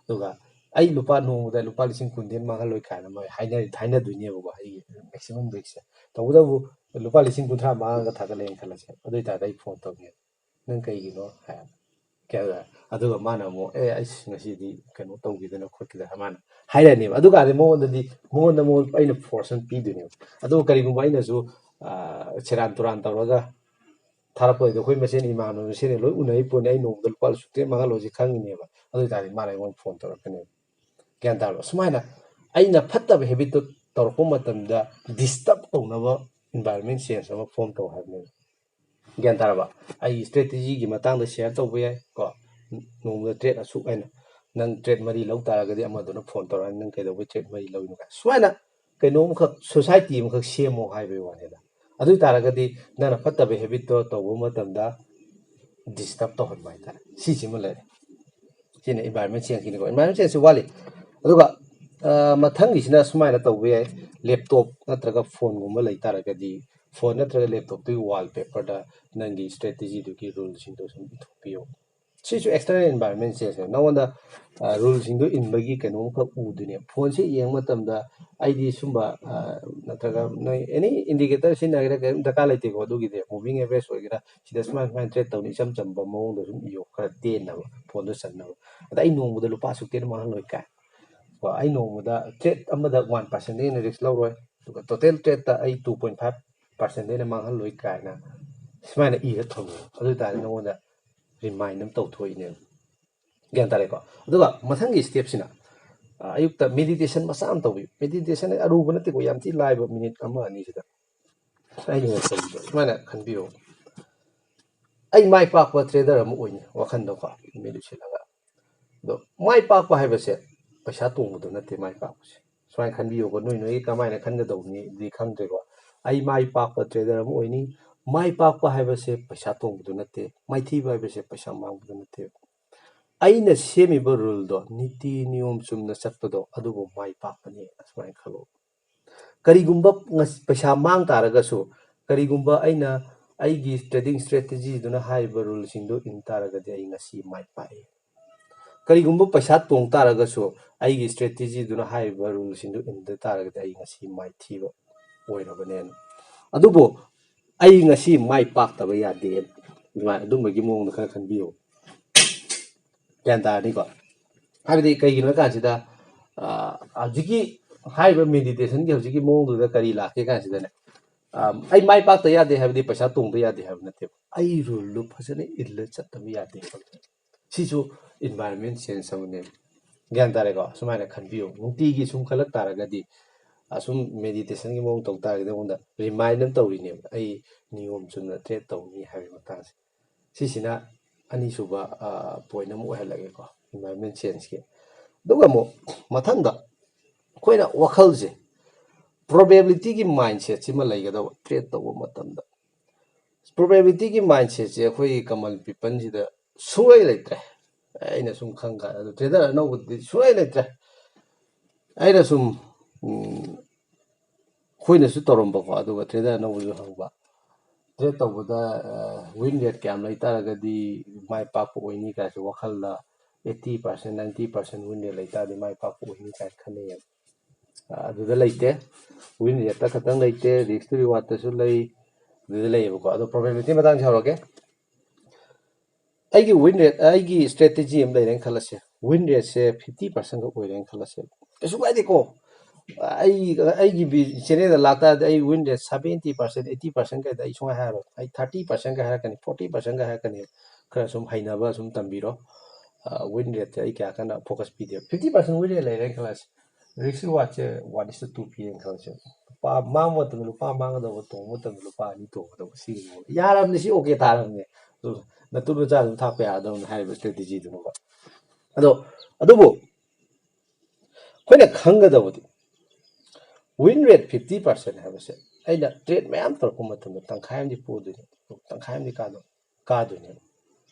ꯑꯗꯨꯒ ꯑꯩ ꯂꯨꯄꯥ ꯅꯣꯡꯃꯗ ꯂꯨꯄꯥ ꯂꯤꯁꯤꯡ ꯀꯨꯟꯗꯤ ꯃꯥꯡꯍꯜꯂꯣꯏ ꯀꯥꯏꯅ ꯃꯣꯏ ꯍꯥꯏꯅ-, ꯍꯥꯏꯅꯗꯣꯏꯅꯦꯕꯀꯣ, ꯑꯩꯒꯤ maximum risk ꯁꯦ꯫ ꯇꯧꯕꯇꯕꯨ ꯂꯨꯄꯥ ꯂꯤꯁꯤꯡ ꯀꯨꯟꯊ꯭ꯔꯥ ꯃꯥꯡꯉꯒ ꯊꯥꯒꯠꯂꯛꯑꯦꯅ ꯈꯜꯂꯁꯦ, ꯑꯗꯨ ꯑꯣꯏꯇꯥꯔꯗꯤ ꯑꯩ phone ꯇꯧꯒꯦ, "ꯅꯪ ꯀꯩꯒꯤꯅꯣ?" ꯍꯥꯏ꯫ ꯀꯩ ꯍꯥꯏ-, ꯑꯗꯨꯒ ꯃꯥꯅ ꯑꯃꯨꯛ, "ꯑꯦ, ꯑꯩ ꯉꯁꯤꯗꯤ ꯀꯩꯅꯣ ꯇꯧꯈꯤꯗꯅ ꯈꯣꯠꯈꯤꯗꯅ" ꯃꯥꯅ ꯍꯥꯏꯔꯛꯑꯅꯦꯕ꯫ ꯑꯗꯨꯀꯥꯟꯗꯤ ꯃꯉꯣꯟꯗꯗꯤ, ꯃꯉꯣꯟꯗ, ꯃꯉꯣꯟꯗ ꯑꯩꯅ force ꯑꯃ ꯄꯤꯗꯣꯏꯅꯦꯕ꯫ ꯑꯗꯨꯒ ꯀꯔꯤꯒꯨꯝꯕ ꯑꯩꯅꯁꯨ, ꯑ, ꯁꯦꯔꯥꯟ ꯇꯨꯔꯥꯟ ꯇꯧꯔꯒ ꯊꯥꯔꯛꯄ ꯑꯣꯏꯗꯤ ꯑꯩꯈꯣꯏ ꯃꯁꯦꯟ ꯏꯃꯥꯟꯅꯕ ꯃꯁꯦꯟ ꯂꯣꯏ ꯎꯅꯔꯤ ꯄꯣꯠꯅꯤ, ꯑꯩ ꯅꯣꯡꯃꯗ ꯂꯨꯄꯥ ꯂꯤꯁꯤꯡ ꯇꯔꯦꯠ ꯃꯥꯡꯍꯜꯂꯣꯁꯤ ꯈꯪꯉꯤꯅꯦꯕ꯫ ꯑꯗꯨ ꯑꯣꯏꯇꯥꯔꯗꯤ ꯃꯥꯅ ꯑꯩꯉꯣꯟꯗ phone ꯇꯧꯔꯛꯀꯅꯦꯕ꯫ ꯒ꯭ꯌꯥꯟ ꯇꯥꯔꯕ? ꯁꯨꯃꯥꯏꯅ ꯑꯩꯅ ꯐꯠꯇꯕ habitꯇꯨ ꯇꯧꯔꯛꯄ ꯃꯇꯝꯗ disturb ꯇꯧꯅꯕ environment change ꯑꯃ form ꯇꯧ ꯍꯥꯏꯕꯅꯦꯕ꯫ ꯒ꯭ꯌꯥꯟ ꯇꯥꯔꯕ? ꯑꯩꯒꯤ ꯏꯁꯇ꯭ꯔꯦꯇꯦꯖꯤꯒꯤ ꯃꯇꯥꯡꯗ ꯁꯤꯌꯔ ꯇꯧꯕ ꯌꯥꯏ ꯀꯣ꯫ ꯅꯣꯡꯃꯗ ꯇ꯭ꯔꯦꯠ ꯑꯁꯨꯛ ꯍꯥꯏꯅ, ꯅꯪ ꯇ꯭ꯔꯦꯠ ꯃꯔꯤ ꯂꯧ ꯇꯥꯔꯒꯗꯤ ꯑꯃꯗꯨꯅ ꯐꯣꯟ ꯇꯧꯔꯛꯑꯅꯤ, "ꯅꯪ ꯀꯩꯗꯧꯕꯩ ꯇ꯭ꯔꯦꯠ ꯃꯔꯤ ꯂꯧꯔꯤꯅꯣ?" ꯀꯥꯏꯅ꯫ ꯁꯨꯃꯥꯏꯅ ꯀꯩꯅꯣꯝꯈꯛ, ꯁꯣꯁꯥꯏꯇꯤ ꯑꯃꯈꯛ ꯁꯦꯝꯃꯣ ꯍꯥꯏꯕꯒꯤ ꯋꯥꯅꯤꯗ꯫ ꯑꯗꯨ ꯑꯣꯏ ꯇꯥꯔꯒꯗꯤ ꯅꯪꯅ ꯐꯠꯇꯕ ꯍꯦꯕꯤꯠꯇꯣ ꯇꯧꯕ ꯃꯇꯝꯗ ꯗꯤꯁꯇꯔꯕ ꯇꯧꯍꯟꯕ ꯍꯥꯏꯇꯥꯔꯦ꯫ ꯁꯤꯁꯤꯃ ꯂꯩꯔꯦ꯫ ꯁꯤꯅ ꯏꯟꯚꯥꯏꯔꯣꯟꯃꯦꯟ ꯆꯦꯟꯖꯀꯤꯅꯤꯀꯣ꯫ ꯏꯟꯚꯥꯏꯔꯣꯟꯃꯦꯟ ꯆꯦꯟꯖꯁꯤ ꯋꯥꯠꯂꯤ꯫ ꯑꯗꯨꯒ, ꯑ, ꯃꯊꯪꯒꯤꯁꯤꯅ ꯁꯨꯃꯥꯏꯅ ꯇꯧꯕ ꯌꯥꯏ, ꯂꯦꯞꯇꯣꯞ ꯅꯠꯇ꯭ꯔꯒ ꯐꯣꯟꯒꯨꯝꯕ ꯂꯩ ꯇꯥꯔꯒꯗꯤ, ꯐꯣꯟ ꯅꯠꯇ꯭ꯔꯒ ꯂꯦꯞꯇꯣꯞꯇꯨꯒꯤ ꯋꯥꯜꯄꯦꯄꯔꯗ ꯅꯪꯒꯤ ꯏꯁꯇ꯭ꯔꯦꯇꯦꯖꯤꯗꯨꯒꯤ ꯔꯨꯜꯁꯤꯡꯗꯣ ꯁꯨꯝ ꯏꯊꯣꯛꯄꯤꯌꯣ꯫ ꯁꯤꯁꯨ ꯑꯦꯛꯁꯇꯔꯅꯦꯜ ꯏꯟꯚꯥꯏꯔꯣꯟꯃꯦꯟ ꯆꯦꯟꯖꯅꯦ꯫ ꯅꯉꯣꯟꯗ, ꯑ, ꯔꯨꯜꯁꯤꯡꯗꯣ ꯏꯟꯕꯒꯤ ꯀꯩꯅꯣꯝꯈꯛ ꯎꯗꯣꯏꯅꯦ꯫ ꯐꯣꯟꯁꯦ ꯌꯦꯡꯕ ꯃꯇꯝꯗ ꯑꯩꯗꯤ ꯁꯨꯝꯕ, ꯑ, ꯅꯠꯇ꯭ꯔꯒ ꯅꯣꯏ ꯑꯦꯅꯤ ꯏꯟꯗꯤꯀꯦꯇꯔ ꯁꯤꯖꯤꯟꯅꯒꯦꯔꯥ ꯀꯔꯤꯝ ꯗꯔꯀꯥꯔ ꯂꯩꯇꯦꯀꯣ꯫ ꯑꯗꯨꯒꯤꯗꯤ ꯃꯨꯚꯤꯡ ꯑꯦꯚꯔꯦꯖ ꯑꯣꯏꯒꯦꯔꯥ, ꯁꯤꯗ ꯁꯨꯃꯥꯏꯅ, ꯁꯨꯃꯥꯏꯅ ꯇ꯭ꯔꯦꯠ ꯇꯧꯅꯤ, ꯏꯆꯝ ꯆꯝꯕ ꯃꯑꯣꯡꯗ ꯁꯨꯝ ꯏꯌꯣ, ꯈꯔ ꯇꯦꯟꯅꯕ, ꯐꯣꯟꯗꯣ ꯆꯟꯅꯕ꯫ ꯑꯗ ꯑꯩ ꯅꯣꯡꯃꯗ ꯂꯨꯄꯥ ꯑꯁꯨꯛꯇꯤ ꯃꯥꯡꯍꯜꯂꯣꯏ ꯀꯥꯏ꯫ ꯀꯣ, ꯑꯩ ꯅꯣꯡꯃꯗ ꯇ꯭ꯔꯦꯠ ꯑꯃꯗ ꯋꯥꯟ ꯄꯥꯔꯁꯦꯟꯗꯒꯤ ꯍꯦꯟꯅ ꯔꯤꯁꯛ ꯂꯧꯔꯣꯏ, ꯑꯗꯨꯒ ꯇꯣꯇꯦꯜ ꯇ꯭ꯔꯦꯠꯇ ꯑꯩ ꯇꯨ ꯄꯣꯏꯟ ꯐꯥꯏꯚ ꯄꯥꯔꯁꯦꯟꯗꯒꯤ ꯍꯦꯟꯅ ꯃꯥꯡꯍꯜꯂꯣꯏ ꯀꯥꯏꯅ ꯁꯨꯃꯥꯏꯅ ꯏꯔ ꯊꯝꯃꯣ꯫ ꯑꯗꯨ ꯑꯣꯏ ꯇꯥꯔꯗꯤ ꯅꯉꯣꯟꯗ ꯔꯤꯃꯥꯏꯟ ꯑꯃ ꯇꯧꯊꯣꯛꯏꯅꯦꯕ꯫ ꯒ꯭ꯌꯥꯟ ꯇꯥꯔꯦꯀꯣ? ꯑꯗꯨꯒ ꯃꯊꯪꯒꯤ ꯁ꯭ꯇꯦꯞꯁꯤꯅ, ꯑ, ꯑꯌꯨꯛꯇ ꯃꯦꯗꯤꯇꯦꯁꯟ ꯃꯆꯥ ꯑꯃ ꯇꯧꯕꯤꯌꯨ꯫ ꯃꯦꯗꯤꯇꯦꯁꯟ ꯑꯔꯨꯕ ꯅꯠꯇꯦꯀꯣ, ꯌꯥꯝ ꯊꯤ ꯂꯥꯏꯕ, ꯃꯤꯅꯤꯠ ꯑꯃ ꯑꯅꯤꯁꯤꯗ꯫ ꯑꯩꯅ ꯇꯧꯕꯤꯕ ꯁꯨꯃꯥꯏꯅ ꯈꯟꯕꯤꯌꯨ, "ꯑꯩ ꯃꯥꯏ ꯄꯥꯛꯄ ꯇ꯭ꯔꯦꯗꯔ ꯑꯃ ꯑꯣꯏꯅꯤ" ꯋꯥꯈꯟꯗꯀꯣ, ꯃꯤꯠ ꯎꯏꯁꯤꯜꯂꯒ꯫ ꯑꯗꯣ ꯃꯥꯏ ꯄꯥꯛꯄ ꯍꯥꯏꯕꯁꯦ ꯄꯩꯁꯥ ꯇꯣꯡꯕꯗꯣ ꯅꯠꯇꯦ ꯃꯥꯏ ꯄꯥꯛꯄꯁꯦ꯫ ꯁꯨꯃꯥꯏꯅ ꯈꯟꯕꯤꯌꯨꯀꯣ, ꯅꯣꯏ ꯅꯣꯏꯒꯤ ꯀꯃꯥꯏꯅ ꯈꯟꯒꯗꯧꯕꯅꯤꯗꯤ ꯈꯪꯗ꯭ꯔꯦꯀꯣ꯫ "ꯑꯩ ꯃꯥꯏ ꯄꯥꯛꯄ ꯇ꯭ꯔꯦꯗꯔ ꯑꯃ ꯑꯣꯏꯅꯤ"꯫ ꯃꯥꯏ ꯄꯥꯛꯄ ꯍꯥꯏꯕꯁꯦ ꯄꯩꯁꯥ ꯇꯣꯡꯕꯗꯣ ꯅꯠꯇꯦ, ꯃꯥꯏꯊꯤꯕ ꯍꯥꯏꯕꯁꯦ ꯄꯩꯁꯥ ꯃꯥꯡꯕꯗꯣ ꯅꯠꯇꯦ꯫ ꯑꯩꯅ ꯁꯦꯝꯃꯤꯕ ꯔꯨꯜꯗꯣ, ꯅꯤꯇꯤ ꯅꯤꯌꯣꯝ ꯆꯨꯝꯅ ꯆꯠꯄꯗꯣ, ꯑꯗꯨꯕꯨ ꯃꯥꯏ ꯄꯥꯛꯄꯅꯤ꯫ ꯑꯁꯨꯃꯥꯏꯅ ꯈꯜꯂꯣ꯫ ꯀꯔꯤꯒꯨꯝꯕ ꯉꯁ-, ꯄꯩꯁꯥ ꯃꯥꯡ ꯇꯥꯔꯒꯁꯨ, ꯀꯔꯤꯒꯨꯝꯕ ꯑꯩꯅ ꯑꯩꯒꯤ ꯇ꯭ꯔꯦꯗꯤꯡ ꯁ꯭ꯇ꯭ꯔꯦꯇꯦꯖꯤꯗꯨꯅ ꯍꯥꯏꯔꯤꯕ ꯔꯨꯜꯁꯤꯡꯗꯨ ꯏꯟ ꯇꯥꯔꯒꯗꯤ ꯑꯩ ꯉꯁꯤ ꯃꯥꯏ ꯄꯥꯛꯏ꯫ ꯀꯔꯤꯒꯨꯝꯕ ꯄꯩꯁꯥ ꯇꯣꯡ ꯇꯥꯔꯒꯁꯨ, ꯑꯩꯒꯤ ꯁ꯭ꯇ꯭ꯔꯦꯇꯦꯖꯤꯗꯨꯅ ꯍꯥꯏꯔꯤꯕ ꯔꯨꯜꯁꯤꯡꯗꯨ ꯏꯟꯗ ꯇꯥꯔꯒꯗꯤ ꯑꯩ ꯉꯁꯤ ꯃꯥꯏꯊꯤꯕ ꯑꯣꯏꯔꯕꯅꯦꯅ꯫ ꯑꯗꯨꯕꯨ ꯑꯩ ꯉꯁꯤ ꯃꯥꯏ ꯄꯥꯛꯇꯕ ꯌꯥꯗꯦ꯫ ꯑꯗꯨꯃꯥꯏꯅ, ꯑꯗꯨꯝꯕꯒꯤ ꯃꯑꯣꯡꯗ ꯈꯔ ꯈꯟꯕꯤꯌꯨ꯫ ꯒ꯭ꯌꯥꯟ ꯇꯥꯔꯅꯤꯀꯣ? ꯍꯥꯏꯕꯗꯤ ꯀꯩꯒꯤꯅꯣ ꯍꯥꯏ ꯀꯥꯟꯁꯤꯗ, ꯑ, ꯍꯧꯖꯤꯛꯀꯤ ꯍꯥꯏꯔꯤꯕ ꯃꯦꯗꯤꯇꯦꯁꯟꯒꯤ ꯍꯧꯖꯤꯛꯀꯤ ꯃꯑꯣꯡꯗꯨꯗ ꯀꯔꯤ ꯂꯥꯛꯀꯦ ꯀꯥꯟꯁꯤꯗꯅꯦ, ꯑ, ꯑꯩ ꯃꯥꯏ ꯄꯥꯛꯇ ꯌꯥꯗꯦ ꯍꯥꯏꯕꯗꯤ ꯄꯩꯁꯥ ꯇꯣꯡꯕ ꯌꯥꯗꯦ ꯍꯥꯏꯕ ꯅꯠꯇꯦꯕ꯫ ꯑꯩ ꯔꯨꯜꯗꯨ ꯐꯖꯅ ꯏꯜꯂ ꯆꯠꯇꯕ ꯌꯥꯗꯦ꯫ ꯁꯤꯁꯨ ꯏꯟꯚꯥꯏꯔꯣꯟꯃꯦꯟ ꯆꯦꯟꯖ ꯑꯃꯅꯦ꯫ ꯒ꯭ꯌꯥꯟ ꯇꯥꯔꯦꯀꯣ? ꯁꯨꯃꯥꯏꯅ ꯈꯟꯕꯤꯌꯨ꯫ ꯅꯨꯡꯇꯤꯒꯤ ꯁꯨꯝ ꯈꯜꯂꯛ ꯇꯥꯔꯒꯗꯤ, ꯑꯁꯨꯝ ꯃꯦꯗꯤꯇꯦꯁꯟꯒꯤ ꯃꯑꯣꯡ ꯇꯧ ꯇꯥꯔꯒꯗꯤ ꯑꯩꯉꯣꯟꯗ ꯔꯤꯃꯥꯏꯟ ꯑꯃ ꯇꯧꯔꯤꯅꯦꯕ, ꯑꯩ ꯅꯤꯌꯣꯝ ꯆꯨꯝꯅ ꯇ꯭ꯔꯦꯠ ꯇꯧꯅꯤ ꯍꯥꯏꯕꯒꯤ ꯃꯇꯥꯡꯁꯦ꯫ ꯁꯤꯁꯤꯅ ꯑꯅꯤꯁꯨꯕ ꯄꯣꯏꯟ ꯑꯃ ꯑꯣꯏꯍꯜꯂꯒꯦꯀꯣ, ꯏꯟꯚꯥꯏꯔꯣꯟꯃꯦꯟ ꯆꯦꯟꯖꯀꯤ꯫ ꯑꯗꯨꯒ ꯑꯃꯨꯛ ꯃꯊꯪꯗ ꯑꯩꯈꯣꯏꯅ ꯋꯥꯈꯜꯁꯦ, ꯄ꯭ꯔꯣꯕꯦꯕꯤꯂꯤꯇꯤꯒꯤ ꯃꯥꯏꯟꯁꯦꯠꯁꯤꯃ ꯂꯩꯒꯗꯕ ꯇ꯭ꯔꯦꯠ ꯇꯧꯕ ꯃꯇꯝꯗ꯫ ꯄ꯭ꯔꯣꯕꯦꯕꯤꯂꯤꯇꯤꯒꯤ ꯃꯥꯏꯟꯁꯦꯠꯁꯦ ꯑꯩꯈꯣꯏꯒꯤ ꯀꯃꯟ ꯄꯤꯄꯜꯁꯤꯗ ꯁꯨꯡꯂꯩ ꯂꯩꯇ꯭ꯔꯦ꯫ ꯑꯩꯅ ꯁꯨꯝ ꯈꯪ ꯀꯥꯟꯗ, ꯑꯗꯨ ꯇ꯭ꯔꯦꯗꯔ ꯑꯅꯧꯕꯗꯗꯤ ꯁꯨꯡꯂꯩ ꯂꯩꯇ꯭ꯔꯦ꯫ ꯑꯩꯅ ꯁꯨꯝ ꯎꯝ, ꯑꯩꯈꯣꯏꯅꯁꯨ ꯇꯧꯔꯝꯕꯀꯣ, ꯑꯗꯨꯒ ꯇ꯭ꯔꯦꯗꯔ ꯑꯅꯧꯕꯁꯨ ꯍꯪꯕ, ꯇ꯭ꯔꯦꯠ ꯇꯧꯕꯗ ꯋꯤꯟ ꯔꯦꯠ ꯀꯌꯥꯝ ꯂꯩꯇꯥꯔꯒꯗꯤ ꯃꯥꯏ ꯄꯥꯛꯄ ꯑꯣꯏꯅꯤ ꯀꯥꯏꯁꯦ ꯋꯥꯈꯜꯗ eighty percent, ninety percent win rate ꯂꯩꯇꯥꯔꯗꯤ ꯃꯥꯏ ꯄꯥꯛꯄ ꯑꯣꯏꯅꯤ ꯀꯥꯏꯅ ꯈꯟꯅꯩꯌꯦꯕ꯫ ꯑꯗꯨꯗ ꯂꯩꯇꯦ, ꯋꯤꯟ ꯔꯦꯠꯇ ꯈꯛꯇꯪ ꯂꯩꯇꯦ, ꯔꯤꯛꯁ ꯇꯨ ꯔꯤꯋꯥꯔꯠꯇꯁꯨ ꯂꯩ, ꯑꯗꯨꯗ ꯂꯩꯌꯦꯕꯀꯣ꯫ ꯑꯗꯣ ꯄ꯭ꯔꯣꯕꯦꯕꯤꯂꯤꯇꯤ ꯃꯇꯥꯡꯁꯦ ꯍꯧꯔꯒꯦ꯫ ꯑꯩꯒꯤ ꯋꯤꯟ ꯔꯦꯠ, ꯑꯩꯒꯤ ꯁ꯭ꯇ꯭ꯔꯦꯇꯦꯖꯤ ꯑꯃ ꯂꯩꯔꯦꯅ ꯈꯜꯂꯁꯦ, ꯋꯤꯟ ꯔꯦꯠꯁꯦ ꯐꯤꯐꯇꯤ ꯄꯥꯔꯁꯦꯟ ꯈꯛ ꯑꯣꯏꯔꯦꯅ ꯈꯜꯂꯁꯦ, ꯀꯩꯁꯨ ꯀꯥꯏꯗꯦꯀꯣ꯫ ꯑꯩ ꯑꯩꯒꯤ ꯆꯦꯅꯦꯜꯗ ꯂꯥꯛꯇꯥꯔꯗꯤ ꯑꯩ win rate seventy percent, eighty percent ꯀꯩꯗ ꯑꯩ ꯁꯨꯡꯍꯥꯏ ꯍꯥꯏꯔꯣꯏ꯫ ꯑꯩ ꯊꯥꯔꯇꯤ ꯄꯥꯔꯁꯦꯟꯒ ꯍꯥꯏꯔꯛꯀꯅꯤ, ꯐꯣꯔꯇꯤ ꯄꯥꯔꯁꯦꯟꯒ ꯍꯥꯏꯔꯛꯀꯅꯤ꯫ ꯈꯔ ꯁꯨꯝ ꯍꯩꯅꯕ ꯁꯨꯝ ꯇꯝꯕꯤꯔꯣ꯫ ꯋꯤꯟ ꯔꯦꯠꯁꯦ ꯑꯩ ꯀꯌꯥ ꯀꯟꯅ ꯐꯣꯀꯁ ꯄꯤꯗꯦꯕ꯫ ꯐꯤꯐꯇꯤ ꯄꯥꯔꯁꯦꯟ ꯋꯤꯟ ꯔꯦꯠ ꯂꯩꯔꯦꯅ ꯈꯜꯂꯁꯤ, ꯔꯤꯛꯁ ꯔꯤꯋꯥꯔꯠꯁꯦ ꯋꯥꯟ ꯏꯁ ꯇꯨ ꯄꯤꯔꯦꯅ ꯈꯜꯂꯁꯦ꯫ ꯂꯨꯄꯥ ꯃꯥꯡꯕ ꯃꯇꯝꯗ ꯂꯨꯄꯥ ꯃꯥꯡꯒꯗꯧꯕ, ꯇꯣꯡꯕ ꯃꯇꯝꯗ ꯂꯨꯄꯥ ꯑꯅꯤ ꯇꯣꯡꯒꯗꯧꯕ, ꯁꯤꯒꯤ ꯃꯑꯣꯡꯗ ꯌꯥꯔꯕꯅꯤ꯫ ꯁꯤ ꯑꯣꯀꯦ ꯇꯥꯔꯕꯅꯦ꯫ ꯑꯗꯨ ꯅꯇꯨ ꯅꯆꯥ ꯑꯗꯨꯝ ꯊꯥꯛꯄ ꯌꯥꯒꯗꯧꯅꯤ ꯍꯥꯏꯔꯤꯕ ꯁ꯭ꯇ꯭ꯔꯦꯇꯦꯖꯤꯗꯨꯃꯀꯣ꯫ ꯑꯗꯣ ꯑꯗꯨꯕꯨ ꯑꯩꯈꯣꯏꯅ ꯈꯪꯒꯗꯕꯗꯤ, ꯋꯤꯟ ꯔꯦꯠ ꯐꯤꯐꯇꯤ ꯄꯥꯔꯁꯦꯟ ꯍꯥꯏꯕꯁꯦ ꯑꯩꯅ ꯇ꯭ꯔꯦꯠ ꯃꯌꯥꯝ ꯇꯧꯔꯛꯄ ꯃꯇꯝꯗ ꯇꯪꯈꯥꯏ ꯑꯃꯗꯤ ꯄꯣꯗꯣꯏꯅꯦ, ꯇꯪꯈꯥꯏ ꯑꯃꯗꯤ ꯀꯥꯗꯣꯏꯅꯦ, ꯀꯥꯗꯣꯏꯅꯦꯕ꯫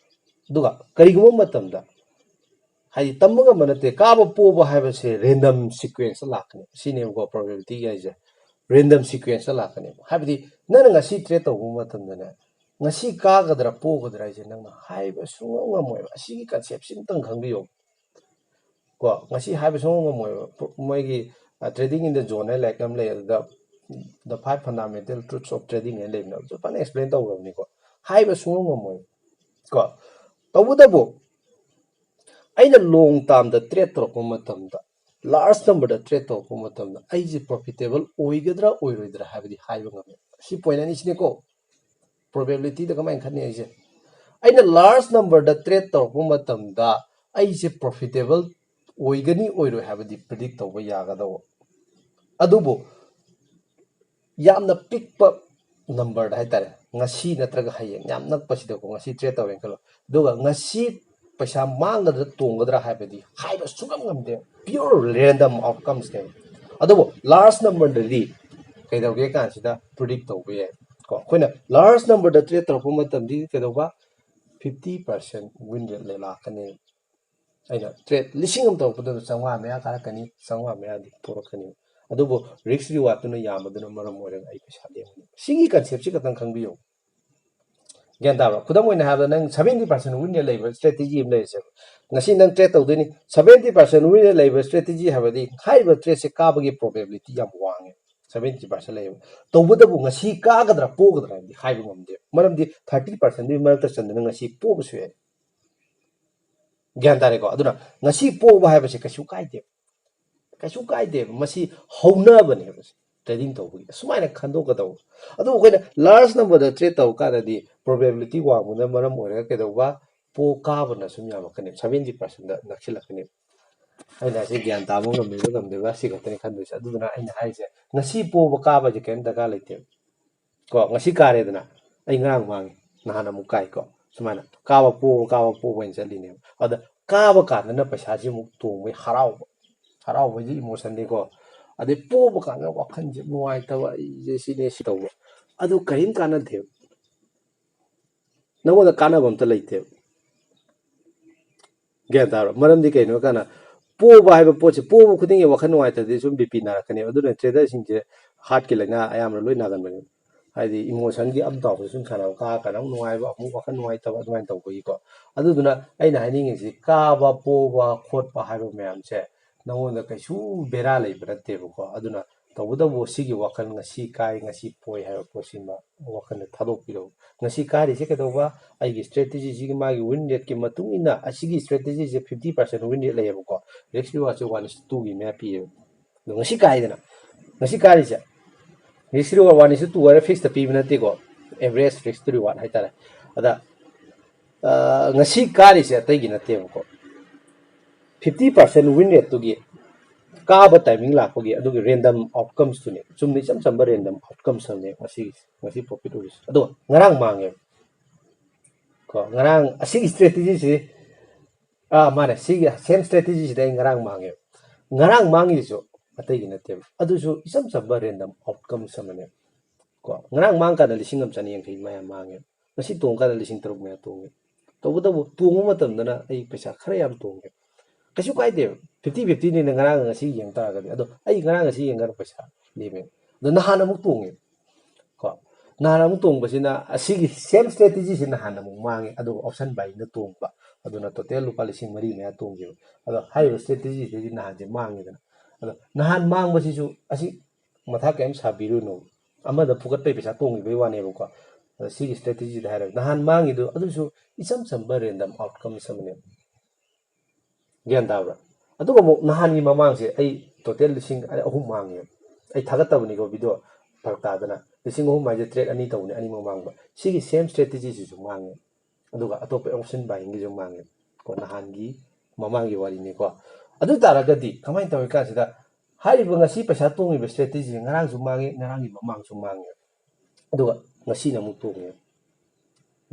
ꯑꯗꯨꯒ ꯀꯔꯤꯒꯨꯝꯕ ꯃꯇꯝꯗ, ꯍꯥꯏꯗꯤ ꯇꯝꯕ ꯉꯝꯕ ꯅꯠꯇꯦ, ꯀꯥꯕ ꯄꯣꯕ ꯍꯥꯏꯕꯁꯦ ꯔꯦꯟꯗꯝ ꯁꯤꯀ꯭ꯋꯦꯟꯁꯇ ꯂꯥꯛꯀꯅꯤ꯫ ꯁꯤꯅꯦꯕꯀꯣ ꯄ꯭ꯔꯣꯕꯦꯕꯤꯂꯤꯇꯤꯒꯤ ꯍꯥꯏꯁꯦ, ꯔꯦꯟꯗꯝ ꯁꯤꯀ꯭ꯋꯦꯟꯁꯇ ꯂꯥꯛꯀꯅꯦꯕ꯫ ꯍꯥꯏꯕꯗꯤ ꯅꯪꯅ ꯉꯁꯤ ꯇ꯭ꯔꯦꯠ ꯇꯧꯕ ꯃꯇꯝꯗꯅꯦ, ꯉꯁꯤ ꯀꯥꯒꯗ꯭ꯔꯥ ꯄꯣꯒꯗ꯭ꯔꯥ ꯍꯥꯏꯁꯦ ꯅꯪꯅ ꯍꯥꯏꯕ ꯁꯨꯡꯉꯝ ꯉꯝꯃꯣꯏꯕ꯫ ꯑꯁꯤꯒꯤ ꯀꯟꯁꯦꯞꯁꯤ ꯑꯝꯇꯪ ꯈꯪꯕꯤꯌꯣ꯫ ꯀꯣ, ꯉꯁꯤ ꯍꯥꯏꯕ ꯁꯨꯡꯉꯝ ꯉꯝꯃꯣꯏꯕ꯫ ꯃꯣꯏꯒꯤ Trading in the Zone ꯍꯥꯏꯅ ꯂꯥꯏꯔꯤꯛ ꯑꯃ ꯂꯩ, ꯑꯗꯨꯗ The Five Fundamental Truths of Trading ꯍꯥꯏꯅ ꯂꯩꯕꯅꯦ, ꯑꯗꯨꯁꯨ ꯐꯖꯅ ꯑꯦꯛꯁꯄ꯭ꯂꯦꯟ ꯇꯧꯈ꯭ꯔꯕꯅꯤꯀꯣ꯫ ꯍꯥꯏꯕ ꯁꯨꯡꯉꯝ ꯉꯝꯃꯣꯏꯕ꯫ ꯀꯣ, ꯇꯧꯕꯇꯕꯨ ꯑꯩꯅ ꯂꯣꯡ ꯇꯥꯝꯗ ꯇ꯭ꯔꯦꯠ ꯇꯧꯔꯛꯄ ꯃꯇꯝꯗ, ꯂꯥꯔꯖ ꯅꯝꯕꯔꯗ ꯇ꯭ꯔꯦꯠ ꯇꯧꯔꯛꯄ ꯃꯇꯝꯗ ꯑꯩꯁꯦ ꯄ꯭ꯔꯣꯐꯤꯇꯦꯕꯜ ꯑꯣꯏꯒꯗ꯭ꯔꯥ ꯑꯣꯏꯔꯣꯏꯗ꯭ꯔꯥ ꯍꯥꯏꯕꯗꯤ ꯍꯥꯏꯕ ꯉꯝꯃꯦ꯫ ꯁꯤ ꯄꯣꯏꯟ ꯑꯅꯤꯁꯤꯅꯦꯀꯣ꯫ ꯄ꯭ꯔꯣꯕꯦꯕꯤꯂꯤꯇꯤꯗ ꯀꯃꯥꯏꯅ ꯈꯟꯅꯤ ꯍꯥꯏꯁꯦ, ꯑꯩꯅ ꯂꯥꯔꯖ ꯅꯝꯕꯔꯗ ꯇ꯭ꯔꯦꯠ ꯇꯧꯔꯛꯄ ꯃꯇꯝꯗ ꯑꯩꯁꯦ ꯄ꯭ꯔꯣꯐꯤꯇꯦꯕꯜ ꯑꯣꯏꯒꯅꯤ ꯑꯣꯏꯔꯣꯏ ꯍꯥꯏꯕꯗꯤ ꯄ꯭ꯔꯤꯗꯤꯛ ꯇꯧꯕ ꯌꯥꯒꯗꯧꯕ꯫ ꯑꯗꯨꯕꯨ ꯌꯥꯝꯅ ꯄꯤꯛꯄ ꯅꯝꯕꯔꯗ ꯍꯥꯏꯇꯥꯔꯦ, ꯉꯁꯤ ꯅꯠꯇ꯭ꯔꯒ ꯍꯌꯦꯡ, ꯌꯥꯝ ꯅꯛꯄꯁꯤꯗꯀꯣ, ꯉꯁꯤ ꯇ꯭ꯔꯦꯠ ꯇꯧꯔꯦꯅ ꯈꯜꯂꯣ, ꯑꯗꯨꯒ ꯉꯁꯤ ꯄꯩꯁꯥ ꯃꯥꯡꯒꯗ꯭ꯔꯥ ꯇꯣꯡꯒꯗ꯭ꯔꯥ ꯍꯥꯏꯕꯗꯤ ꯍꯥꯏꯕ ꯁꯨꯡꯉꯝ ꯉꯝꯗꯦ꯫ Pure random outcomesꯅꯦꯕ꯫ ꯑꯗꯨꯕꯨ ꯂꯥꯔꯖ ꯅꯝꯕꯔꯗꯗꯤ ꯀꯩꯗꯧꯒꯦ ꯀꯥꯟꯁꯤꯗ ꯄ꯭ꯔꯤꯗꯤꯛ ꯇꯧꯕ ꯌꯥꯏ꯫ ꯀꯣ, ꯑꯩꯈꯣꯏꯅ ꯂꯥꯔꯖ ꯅꯝꯕꯔꯗ ꯇ꯭ꯔꯦꯠ ꯇꯧꯔꯛꯄ ꯃꯇꯝꯗꯤ ꯀꯩꯗꯧꯕ, ꯐꯤꯐꯇꯤ ꯄꯥꯔꯁꯦꯟ ꯋꯤꯟ ꯔꯦꯠ ꯂꯥꯛꯀꯅꯤ꯫ ꯑꯩꯅ ꯇ꯭ꯔꯦꯠ ꯂꯤꯁꯤꯡ ꯑꯃ ꯇꯧꯔꯛꯄꯗꯨꯗ ꯆꯥꯝꯃꯉꯥ ꯃꯌꯥ ꯀꯥꯔꯛꯀꯅꯤ, ꯆꯥꯝꯃꯉꯥ ꯃꯌꯥꯗꯤ ꯊꯣꯛꯂꯛꯀꯅꯤ꯫ ꯑꯗꯨꯕꯨ ꯔꯤꯁꯛ ꯔꯤꯋꯥꯔꯗꯇꯨꯅ ꯌꯥꯝꯕꯗꯨꯅ ꯃꯔꯝ ꯑꯣꯏꯔꯒ ꯑꯩ ꯄꯩꯁꯥ ꯂꯦꯝꯒꯅꯤ꯫ ꯁꯤꯒꯤ ꯀꯟꯁꯦꯞꯁꯤ ꯈꯛꯇꯪ ꯈꯪꯕꯤꯌꯨ꯫ ꯒ꯭ꯌꯥꯟ ꯇꯥꯕ꯭ꯔꯥ? ꯈꯨꯗꯝ ꯑꯣꯏꯅ ꯍꯥꯏꯔꯕꯗ, ꯅꯪ ꯁꯚꯦꯟꯇꯤ ꯄꯥꯔꯁꯦꯟ ꯋꯤꯟ ꯔꯦꯠ ꯂꯩꯕ ꯁ꯭ꯇ꯭ꯔꯦꯇꯦꯖꯤ ꯑꯃ ꯂꯩꯔꯁꯦꯕ꯫ ꯉꯁꯤ ꯅꯪ ꯇ꯭ꯔꯦꯠ ꯇꯧꯗꯣꯏꯅꯤ, ꯁꯚꯦꯟꯇꯤ ꯄꯥꯔꯁꯦꯟ ꯋꯤꯟ ꯔꯦꯠ ꯂꯩꯕ ꯁ꯭ꯇ꯭ꯔꯦꯇꯦꯖꯤ ꯍꯥꯏꯕꯗꯤ ꯍꯥꯏꯔꯤꯕ ꯇ꯭ꯔꯦꯠꯁꯦ ꯀꯥꯕꯒꯤ ꯄ꯭ꯔꯣꯕꯦꯕꯤꯂꯤꯇꯤ ꯌꯥꯝ ꯋꯥꯡꯉꯦ, ꯁꯚꯦꯟꯇꯤ ꯄꯥꯔꯁꯦꯟ ꯂꯩꯌꯦꯕ꯫ ꯇꯧꯕꯇꯕꯨ ꯉꯁꯤ ꯀꯥꯒꯗ꯭ꯔꯥ ꯄꯣꯒꯗ꯭ꯔꯥ ꯍꯥꯏꯕꯗꯤ ꯍꯥꯏꯕ ꯉꯝꯗꯦ, ꯃꯔꯝꯗꯤ ꯊꯥꯔꯇꯤ ꯄꯥꯔꯁꯦꯟꯗꯨꯒꯤ ꯃꯔꯛꯇ ꯆꯟꯗꯅ ꯉꯁꯤ ꯄꯣꯕꯁꯨ ꯌꯥꯏ꯫ ꯒ꯭ꯌꯥꯟ ꯇꯥꯔꯦꯀꯣ? ꯑꯗꯨꯅ ꯉꯁꯤ ꯄꯣꯕ ꯍꯥꯏꯕꯁꯦ ꯀꯩꯁꯨ ꯀꯥꯏꯗꯦ, ꯀꯩꯁꯨ ꯀꯥꯏꯗꯦꯕ꯫ ꯃꯁꯤ ꯍꯧꯅꯕꯅꯦꯕ, ꯁꯤ ꯇ꯭ꯔꯦꯗꯤꯡ ꯇꯧꯕꯒꯤ ꯑꯁꯨꯃꯥꯏꯅ ꯈꯟꯗꯣꯛꯀꯗꯧꯕ꯫ ꯑꯗꯨꯕꯨ ꯑꯩꯈꯣꯏꯅ ꯂꯥꯔꯖ ꯅꯝꯕꯔꯗ ꯇ꯭ꯔꯦꯠ ꯇꯧꯕ ꯀꯥꯟꯗꯗꯤ ꯄ꯭ꯔꯣꯕꯦꯕꯤꯂꯤꯇꯤ ꯋꯥꯡꯕꯅ ꯃꯔꯝ ꯑꯣꯏꯔꯒ ꯀꯩꯗꯧꯕ, ꯄꯣ ꯀꯥꯕꯅ ꯁꯨꯝ ꯌꯥꯝꯃꯛꯀꯅꯦꯕ, ꯁꯚꯦꯟꯇꯤ ꯄꯥꯔꯁꯦꯟꯗ ꯅꯛꯁꯤꯜꯂꯛꯀꯅꯦꯕ꯫ ꯑꯩꯅ ꯍꯥꯏꯁꯦ ꯒ꯭ꯌꯥꯟ ꯇꯥꯕ ꯉꯝꯃꯤꯕ꯭ꯔꯥ ꯉꯝꯗꯕ꯭ꯔꯥ ꯁꯤ ꯈꯛꯇꯅꯤ ꯈꯟꯗꯣꯏꯁꯦ꯫ ꯑꯗꯨꯗꯨꯅ ꯑꯩꯅ ꯍꯥꯏꯁꯦ, ꯉꯁꯤ ꯄꯣꯕ ꯀꯥꯕꯁꯦ ꯀꯔꯤꯝ ꯗꯔꯀꯥꯔ ꯂꯩꯇꯦꯕ꯫ ꯀꯣ, ꯉꯁꯤ ꯀꯥꯔꯦꯗꯅ, ꯑꯩ ꯉꯔꯥꯡ ꯃꯥꯡꯉꯤ, ꯅꯍꯥꯟ ꯑꯃꯨꯛ ꯀꯥꯏꯀꯣ, ꯁꯨꯃꯥꯏꯅ ꯀꯥꯕ ꯄꯣꯕ, ꯀꯥꯕ ꯄꯣꯕ ꯑꯣꯏꯅ ꯆꯠꯂꯤꯅꯦꯕ꯫ ꯑꯗ ꯀꯥꯕ ꯀꯥꯟꯗꯅ ꯄꯩꯁꯥꯁꯤ ꯑꯃꯨꯛ ꯇꯣꯡꯕꯒꯤ ꯍꯔꯥꯎꯕ, ꯍꯔꯥꯎꯕꯒꯤ ꯏꯃꯣꯁꯟꯅꯤꯀꯣ꯫ ꯑꯗꯩ ꯄꯣꯕ ꯀꯥꯟꯗ ꯋꯥꯈꯜꯁꯦ ꯅꯨꯡꯉꯥꯏꯇꯕ, ꯑꯩꯁꯦ ꯁꯤꯅꯦ ꯁꯤ ꯇꯧꯕ, ꯑꯗꯨ ꯀꯔꯤꯝ ꯀꯥꯟꯅꯗꯦꯕ, ꯅꯪꯉꯣꯟꯗ ꯀꯥꯟꯅꯕ ꯑꯝꯇ ꯂꯩꯇꯦꯕ꯫ ꯒ꯭ꯌꯥꯟ ꯇꯥꯔꯣ? ꯃꯔꯝꯗꯤ ꯀꯩꯅꯣ ꯍꯥꯏ ꯀꯥꯟꯗ, ꯄꯣꯕ ꯍꯥꯏꯕ ꯄꯣꯠꯁꯦ, ꯄꯣꯕ ꯈꯨꯗꯤꯡꯒꯤ ꯋꯥꯈꯜ ꯅꯨꯡꯉꯥꯏꯇꯗꯤ ꯁꯨꯝ ꯕꯤ ꯄꯤ ꯅꯥꯔꯛꯀꯅꯦꯕ꯫ ꯑꯗꯨꯅ ꯇ꯭ꯔꯦꯗꯔꯁꯤꯡꯁꯦ ꯍꯥꯔꯠꯀꯤ ꯂꯥꯏꯅꯥ ꯑꯌꯥꯝꯕꯅ ꯂꯣꯏ ꯅꯥꯒꯟꯕꯅꯦꯕ꯫ ꯍꯥꯏꯗꯤ ꯏꯃꯣꯁꯟꯒꯤ ꯑꯞ ꯗꯥꯎꯟꯁꯦ ꯁꯨꯝ ꯁꯥꯟꯅꯕ, ꯀꯥꯔ ꯀꯥꯟꯗ ꯑꯃꯨꯛ ꯅꯨꯡꯉꯥꯏꯕ, ꯑꯃꯨꯛ ꯋꯥꯈꯜ ꯅꯨꯡꯉꯥꯏꯇꯕ, ꯑꯗꯨꯃꯥꯏꯅ ꯇꯧꯕꯒꯤꯀꯣ꯫ ꯑꯗꯨꯗꯨꯅ ꯑꯩꯅ ꯍꯥꯏꯅꯤꯡꯉꯤꯁꯤ, ꯀꯥꯕ ꯄꯣꯕ ꯈꯣꯠꯄ ꯍꯥꯏꯕ ꯃꯌꯥꯝꯁꯦ ꯅꯉꯣꯟꯗ ꯀꯩꯁꯨ ꯕꯦꯔꯥ ꯂꯩꯕ ꯅꯠꯇꯦꯕꯀꯣ꯫ ꯑꯗꯨꯅ ꯇꯧꯕꯇꯕꯨ ꯁꯤꯒꯤ ꯋꯥꯈꯜ, ꯉꯁꯤ ꯀꯥꯏ ꯉꯁꯤ ꯄꯣꯏ ꯍꯥꯏꯕ ꯄꯣꯠꯁꯤꯃ ꯋꯥꯈꯜꯗ ꯊꯥꯗꯣꯛꯄꯤꯔꯧ꯫ ꯉꯁꯤ ꯀꯥꯔꯤꯁꯦ ꯀꯩꯗꯧꯕ? ꯑꯩꯒꯤ ꯁ꯭ꯇ꯭ꯔꯦꯇꯦꯖꯤꯁꯤꯒꯤ ꯃꯥꯒꯤ ꯋꯤꯟ ꯔꯦꯠꯀꯤ ꯃꯇꯨꯡ ꯏꯟꯅ ꯑꯁꯤꯒꯤ ꯁ꯭ꯇ꯭ꯔꯦꯇꯦꯖꯤꯁꯦ ꯐꯤꯐꯇꯤ ꯄꯥꯔꯁꯦꯟ ꯋꯤꯟ ꯔꯦꯠ ꯂꯩꯌꯦꯕꯀꯣ꯫ ꯔꯤꯁꯛ ꯔꯤꯋꯥꯔꯗꯁꯦ ꯋꯥꯟ ꯏꯁ ꯇꯨꯒꯤ ꯃꯌꯥ ꯄꯤꯌꯦꯕ꯫ ꯑꯗꯣ ꯉꯁꯤ ꯀꯥꯏꯗꯅ, ꯉꯁꯤ ꯀꯥꯔꯤꯁꯦ ꯔꯤꯁꯛ ꯔꯤꯋꯥꯔꯗ ꯋꯥꯟ ꯏꯁ ꯇꯨ ꯍꯥꯏꯔ ꯐꯤꯛꯁꯇ ꯄꯤꯕ ꯅꯠꯇꯦꯀꯣ, ꯑꯦꯚꯔꯦꯖ ꯔꯤꯁꯛ ꯔꯤꯋꯥꯔꯗ ꯍꯥꯏꯇꯥꯔꯦ꯫ ꯑꯗ ꯉꯁꯤ ꯀꯥꯔꯤꯁꯦ ꯑꯇꯩꯒꯤ ꯅꯠꯇꯦꯕꯀꯣ, ꯐꯤꯐꯇꯤ ꯄꯥꯔꯁꯦꯟ ꯋꯤꯟ ꯔꯦꯠꯇꯨꯒꯤ ꯀꯥꯕ ꯇꯥꯏꯃꯤꯡ ꯂꯥꯛꯄꯒꯤ ꯑꯗꯨꯒꯤ ꯔꯦꯟꯗꯝ ꯑꯥꯎꯠꯀꯝꯁꯇꯨꯅꯦ꯫ ꯆꯨꯝꯅ ꯏꯆꯝ ꯆꯝꯕ ꯔꯦꯟꯗꯝ ꯑꯥꯎꯠꯀꯝꯁ ꯑꯃꯅꯦ ꯉꯁꯤ, ꯉꯁꯤ ꯄ꯭ꯔꯣꯐꯤꯠ ꯑꯣꯏꯔꯤꯁꯦ꯫ ꯑꯗꯣ ꯉꯔꯥꯡ ꯃꯥꯡꯉꯦꯕ꯫ ꯀꯣ, ꯉꯔꯥꯡ ꯑꯁꯤꯒꯤ ꯏꯁꯇ꯭ꯔꯦꯇꯦꯖꯤꯁꯤ, ꯑꯥ, ꯃꯥꯅꯦ, ꯁꯤꯒꯤ ꯁꯦꯝ ꯏꯁꯇ꯭ꯔꯦꯇꯦꯖꯤꯁꯤꯗ ꯑꯩ ꯉꯔꯥꯡ ꯃꯥꯡꯉꯦꯕ꯫ ꯉꯔꯥꯡ ꯃꯥꯡꯉꯤꯁꯤꯁꯨ ꯑꯇꯩꯒꯤ ꯅꯠꯇꯦꯕ, ꯑꯗꯨꯁꯨ ꯏꯆꯝ ꯆꯝꯕ ꯔꯦꯟꯗꯝ ꯑꯥꯎꯠꯀꯝꯁ ꯑꯃꯅꯦꯕ꯫ ꯀꯣ, ꯉꯔꯥꯡ ꯃꯥꯡꯀꯥꯟꯗ ꯂꯤꯁꯤꯡ ꯑꯃ ꯆꯅꯤ ꯌꯥꯡꯈꯩ ꯃꯌꯥ ꯃꯥꯡꯉꯦ, ꯉꯁꯤ ꯇꯣꯡꯉꯀꯥꯟꯗ ꯂꯤꯁꯤꯡ ꯇꯔꯨꯛ ꯃꯌꯥ ꯇꯣꯡꯉꯦ꯫ ꯇꯧꯕꯇꯕꯨ ꯇꯣꯡꯕ ꯃꯇꯝꯗꯅ ꯑꯩ ꯄꯩꯁꯥ ꯈꯔ ꯌꯥꯝ ꯇꯣꯡꯉꯦ꯫ ꯀꯩꯁꯨ ꯀꯥꯏꯗꯦꯕ, ꯐꯤꯐꯇꯤ ꯐꯤꯐꯇꯤꯅꯤꯅ ꯉꯔꯥꯡ ꯉꯁꯤ ꯌꯦꯡ ꯇꯥꯔꯒꯗꯤ꯫ ꯑꯗꯣ ꯑꯩ ꯉꯔꯥꯡ ꯉꯁꯤ ꯌꯦꯡꯀꯥꯟꯗ ꯄꯩꯁꯥ ꯂꯦꯝꯃꯦ꯫ ꯑꯗꯣ ꯅꯍꯥꯟ ꯑꯃꯨꯛ ꯇꯣꯡꯉꯦ꯫ ꯀꯣ, ꯅꯍꯥꯟ ꯑꯃꯨꯛ ꯇꯣꯡꯕꯁꯤꯅ ꯑꯁꯤꯒꯤ ꯁꯦꯝ ꯏꯁꯇ꯭ꯔꯦꯇꯦꯖꯤꯁꯤ ꯅꯍꯥꯟ ꯑꯃꯨꯛ ꯃꯥꯡꯉꯦ, ꯑꯗꯨꯒ ꯑꯣꯞꯁꯟ ꯕꯥꯏꯅ ꯇꯣꯡꯕ꯫ ꯑꯗꯨꯅ ꯇꯣꯇꯦꯜ ꯂꯨꯄꯥ ꯂꯤꯁꯤꯡ ꯃꯔꯤ ꯃꯌꯥ ꯇꯣꯡꯈꯤꯕ꯫ ꯑꯗꯣ ꯍꯥꯏꯔꯤꯕ ꯏꯁꯇ꯭ꯔꯦꯇꯦꯖꯤꯁꯤꯗꯒꯤ ꯅꯍꯥꯟꯁꯦ ꯃꯥꯡꯉꯤꯗꯅ꯫ ꯑꯗꯣ ꯅꯍꯥꯟ ꯃꯥꯡꯕꯁꯤꯁꯨ ꯑꯁꯤ ꯃꯊꯥ ꯀꯔꯤꯝ ꯁꯥꯕꯤꯔꯨꯅꯨ꯫ ꯑꯃꯗ ꯐꯨꯒꯠꯄꯩ ꯄꯩꯁꯥ ꯇꯣꯡꯈꯤꯕꯩ ꯋꯥꯅꯦꯕꯀꯣ꯫ ꯑꯗꯣ ꯁꯤꯒꯤ ꯏꯁꯇ꯭ꯔꯦꯇꯦꯖꯤꯗ ꯍꯥꯏꯔꯒ ꯅꯍꯥꯟ ꯃꯥꯡꯉꯤꯗꯣ ꯑꯗꯨꯁꯨ ꯏꯆꯝ ꯆꯝꯕ ꯔꯦꯟꯗꯝ ꯑꯥꯎꯠꯀꯝꯁ ꯑꯃꯅꯦꯕ꯫ ꯒ꯭ꯌꯥꯟ ꯇꯥꯕ꯭ꯔꯥ? ꯑꯗꯨꯒ ꯑꯃꯨꯛ ꯅꯍꯥꯟꯒꯤ ꯃꯃꯥꯡꯁꯦ ꯑꯩ ꯇꯣꯇꯦꯜ ꯂꯤꯁꯤꯡ ꯑꯍꯨꯝ ꯃꯥꯡꯉꯦꯕ꯫ ꯑꯩ ꯊꯥꯒꯠꯇꯕꯅꯤꯀꯣ ꯚꯤꯗꯤꯑꯣ, ꯐꯔꯛ ꯇꯥꯗꯅ꯫ ꯂꯤꯁꯤꯡ ꯑꯍꯨꯝ ꯍꯥꯏꯁꯦ ꯇ꯭ꯔꯦꯠ ꯑꯅꯤ ꯇꯧꯕꯅꯦ, ꯑꯅꯤꯃꯛ ꯃꯥꯡꯕ꯫ ꯁꯤꯒꯤ ꯁꯦꯝ ꯏꯁꯇ꯭ꯔꯦꯇꯦꯖꯤꯁꯤꯁꯨ ꯃꯥꯡꯉꯦ꯫ ꯑꯗꯨꯒ ꯑꯇꯣꯞꯄ ꯑꯣꯞꯁꯟ ꯕꯥꯏꯡꯒꯤꯁꯨ ꯃꯥꯡꯉꯦ꯫ ꯀꯣ, ꯅꯍꯥꯟꯒꯤ ꯃꯃꯥꯡꯒꯤ ꯋꯥꯔꯤꯅꯤꯀꯣ꯫ ꯑꯗꯨ ꯑꯣꯏ ꯇꯥꯔꯒꯗꯤ ꯀꯃꯥꯏꯅ ꯇꯧꯏ ꯀꯥꯟꯁꯤꯗ ꯍꯥꯏꯔꯤꯕ ꯉꯁꯤ ꯄꯩꯁꯥ ꯇꯣꯡꯉꯤꯕ ꯏꯁꯇ꯭ꯔꯦꯇꯦꯖꯤꯁꯦ ꯉꯔꯥꯡꯁꯨ ꯃꯥꯡꯉꯦ, ꯉꯔꯥꯡꯒꯤ ꯃꯃꯥꯡꯁꯨ ꯃꯥꯡꯉꯦ, ꯑꯗꯨꯒ ꯉꯁꯤꯅ ꯑꯃꯨꯛ ꯇꯣꯡꯉꯦ꯫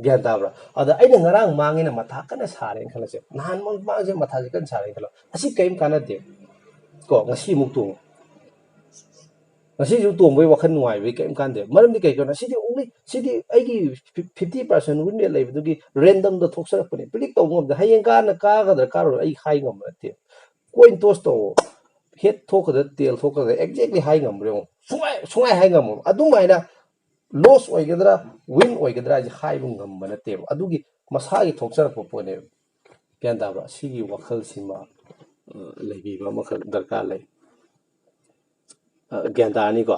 ꯒ꯭ꯌꯥꯟ ꯇꯥꯕ꯭ꯔꯥ? ꯑꯗ ꯑꯩꯅ ꯉꯔꯥꯡ ꯃꯥꯡꯉꯦꯅ ꯃꯊꯥ ꯀꯟꯅ ꯁꯥꯔꯦꯅ ꯈꯜꯂꯁꯦ, ꯅꯍꯥꯟ ꯃꯥꯡꯁꯦ ꯃꯊꯥꯁꯦ ꯀꯟꯅ ꯁꯥꯔꯦꯅ ꯈꯜꯂꯣ, ꯑꯁꯤ ꯀꯔꯤꯝ ꯀꯥꯟꯅꯗꯦ꯫ ꯀꯣ, ꯉꯁꯤ ꯑꯃꯨꯛ ꯇꯣꯡꯉꯦ꯫ ꯉꯁꯤꯁꯨ ꯇꯣꯡꯕꯒꯤ ꯋꯥꯈꯜ ꯅꯨꯡꯉꯥꯏꯕꯒꯤ ꯀꯔꯤꯝ ꯀꯥꯟꯗꯦ꯫ ꯃꯔꯝꯗꯤ ꯀꯩꯒꯤꯅꯣ? ꯁꯤꯗꯤ ꯑꯣꯡꯂꯤ, ꯁꯤꯗꯤ ꯑꯩꯒꯤ ꯐꯤꯐꯇꯤ ꯄꯥꯔꯁꯦꯟ ꯋꯤꯟ ꯔꯦꯠ ꯂꯩꯕꯗꯨꯒꯤ ꯔꯦꯟꯗꯝꯗ ꯊꯣꯛꯆꯔꯛꯄꯅꯦ꯫ ꯄ꯭ꯔꯤꯗꯤꯛ ꯇꯧꯕ ꯉꯝꯗꯦ꯫ ꯍꯌꯦꯡ ꯀꯥꯟꯅ ꯀꯥꯒꯗ꯭ꯔꯥ ꯀꯥꯔꯣꯏ ꯑꯩ ꯍꯥꯏ ꯉꯝꯕ ꯅꯠꯇꯦ꯫ ꯀꯣꯏꯟ ꯇꯣꯁ ꯇꯧꯑꯣ, ꯍꯦꯠ ꯊꯣꯛꯀꯗ꯭ꯔꯥ ꯇꯦꯜ ꯊꯣꯛꯀꯗ꯭ꯔꯥ ꯑꯦꯛꯖꯦꯛꯂꯤ ꯍꯥꯏ ꯉꯝꯕ꯭ꯔꯥ ꯌꯦꯡꯉꯣ꯫ ꯁꯨꯡꯍꯥꯏ, ꯁꯨꯡꯍꯥꯏ ꯍꯥꯏ ꯉꯝꯃꯣꯏ꯫ ꯑꯗꯨꯃꯥꯏꯅ ꯂꯣꯁ ꯑꯣꯏꯒꯗ꯭ꯔꯥ ꯋꯤꯟ ꯑꯣꯏꯒꯗ꯭ꯔꯥ ꯍꯥꯏꯁꯦ ꯍꯥꯏꯕ ꯉꯝꯕ ꯅꯠꯇꯦꯕ꯫ ꯑꯗꯨꯒꯤ ꯃꯁꯥꯒꯤ ꯊꯣꯛꯆꯔꯛꯄ ꯄꯣꯠꯅꯦꯕ꯫ ꯒ꯭ꯌꯥꯟ ꯇꯥꯕ꯭ꯔꯥ? ꯁꯤꯒꯤ ꯋꯥꯈꯜꯁꯤꯃ, ꯑ, ꯂꯩꯕꯤꯕ ꯑꯃꯈꯛ ꯗꯔꯀꯥꯔ ꯂꯩ꯫ ꯑ, ꯒ꯭ꯌꯥꯟ ꯇꯥꯔꯅꯤꯀꯣ?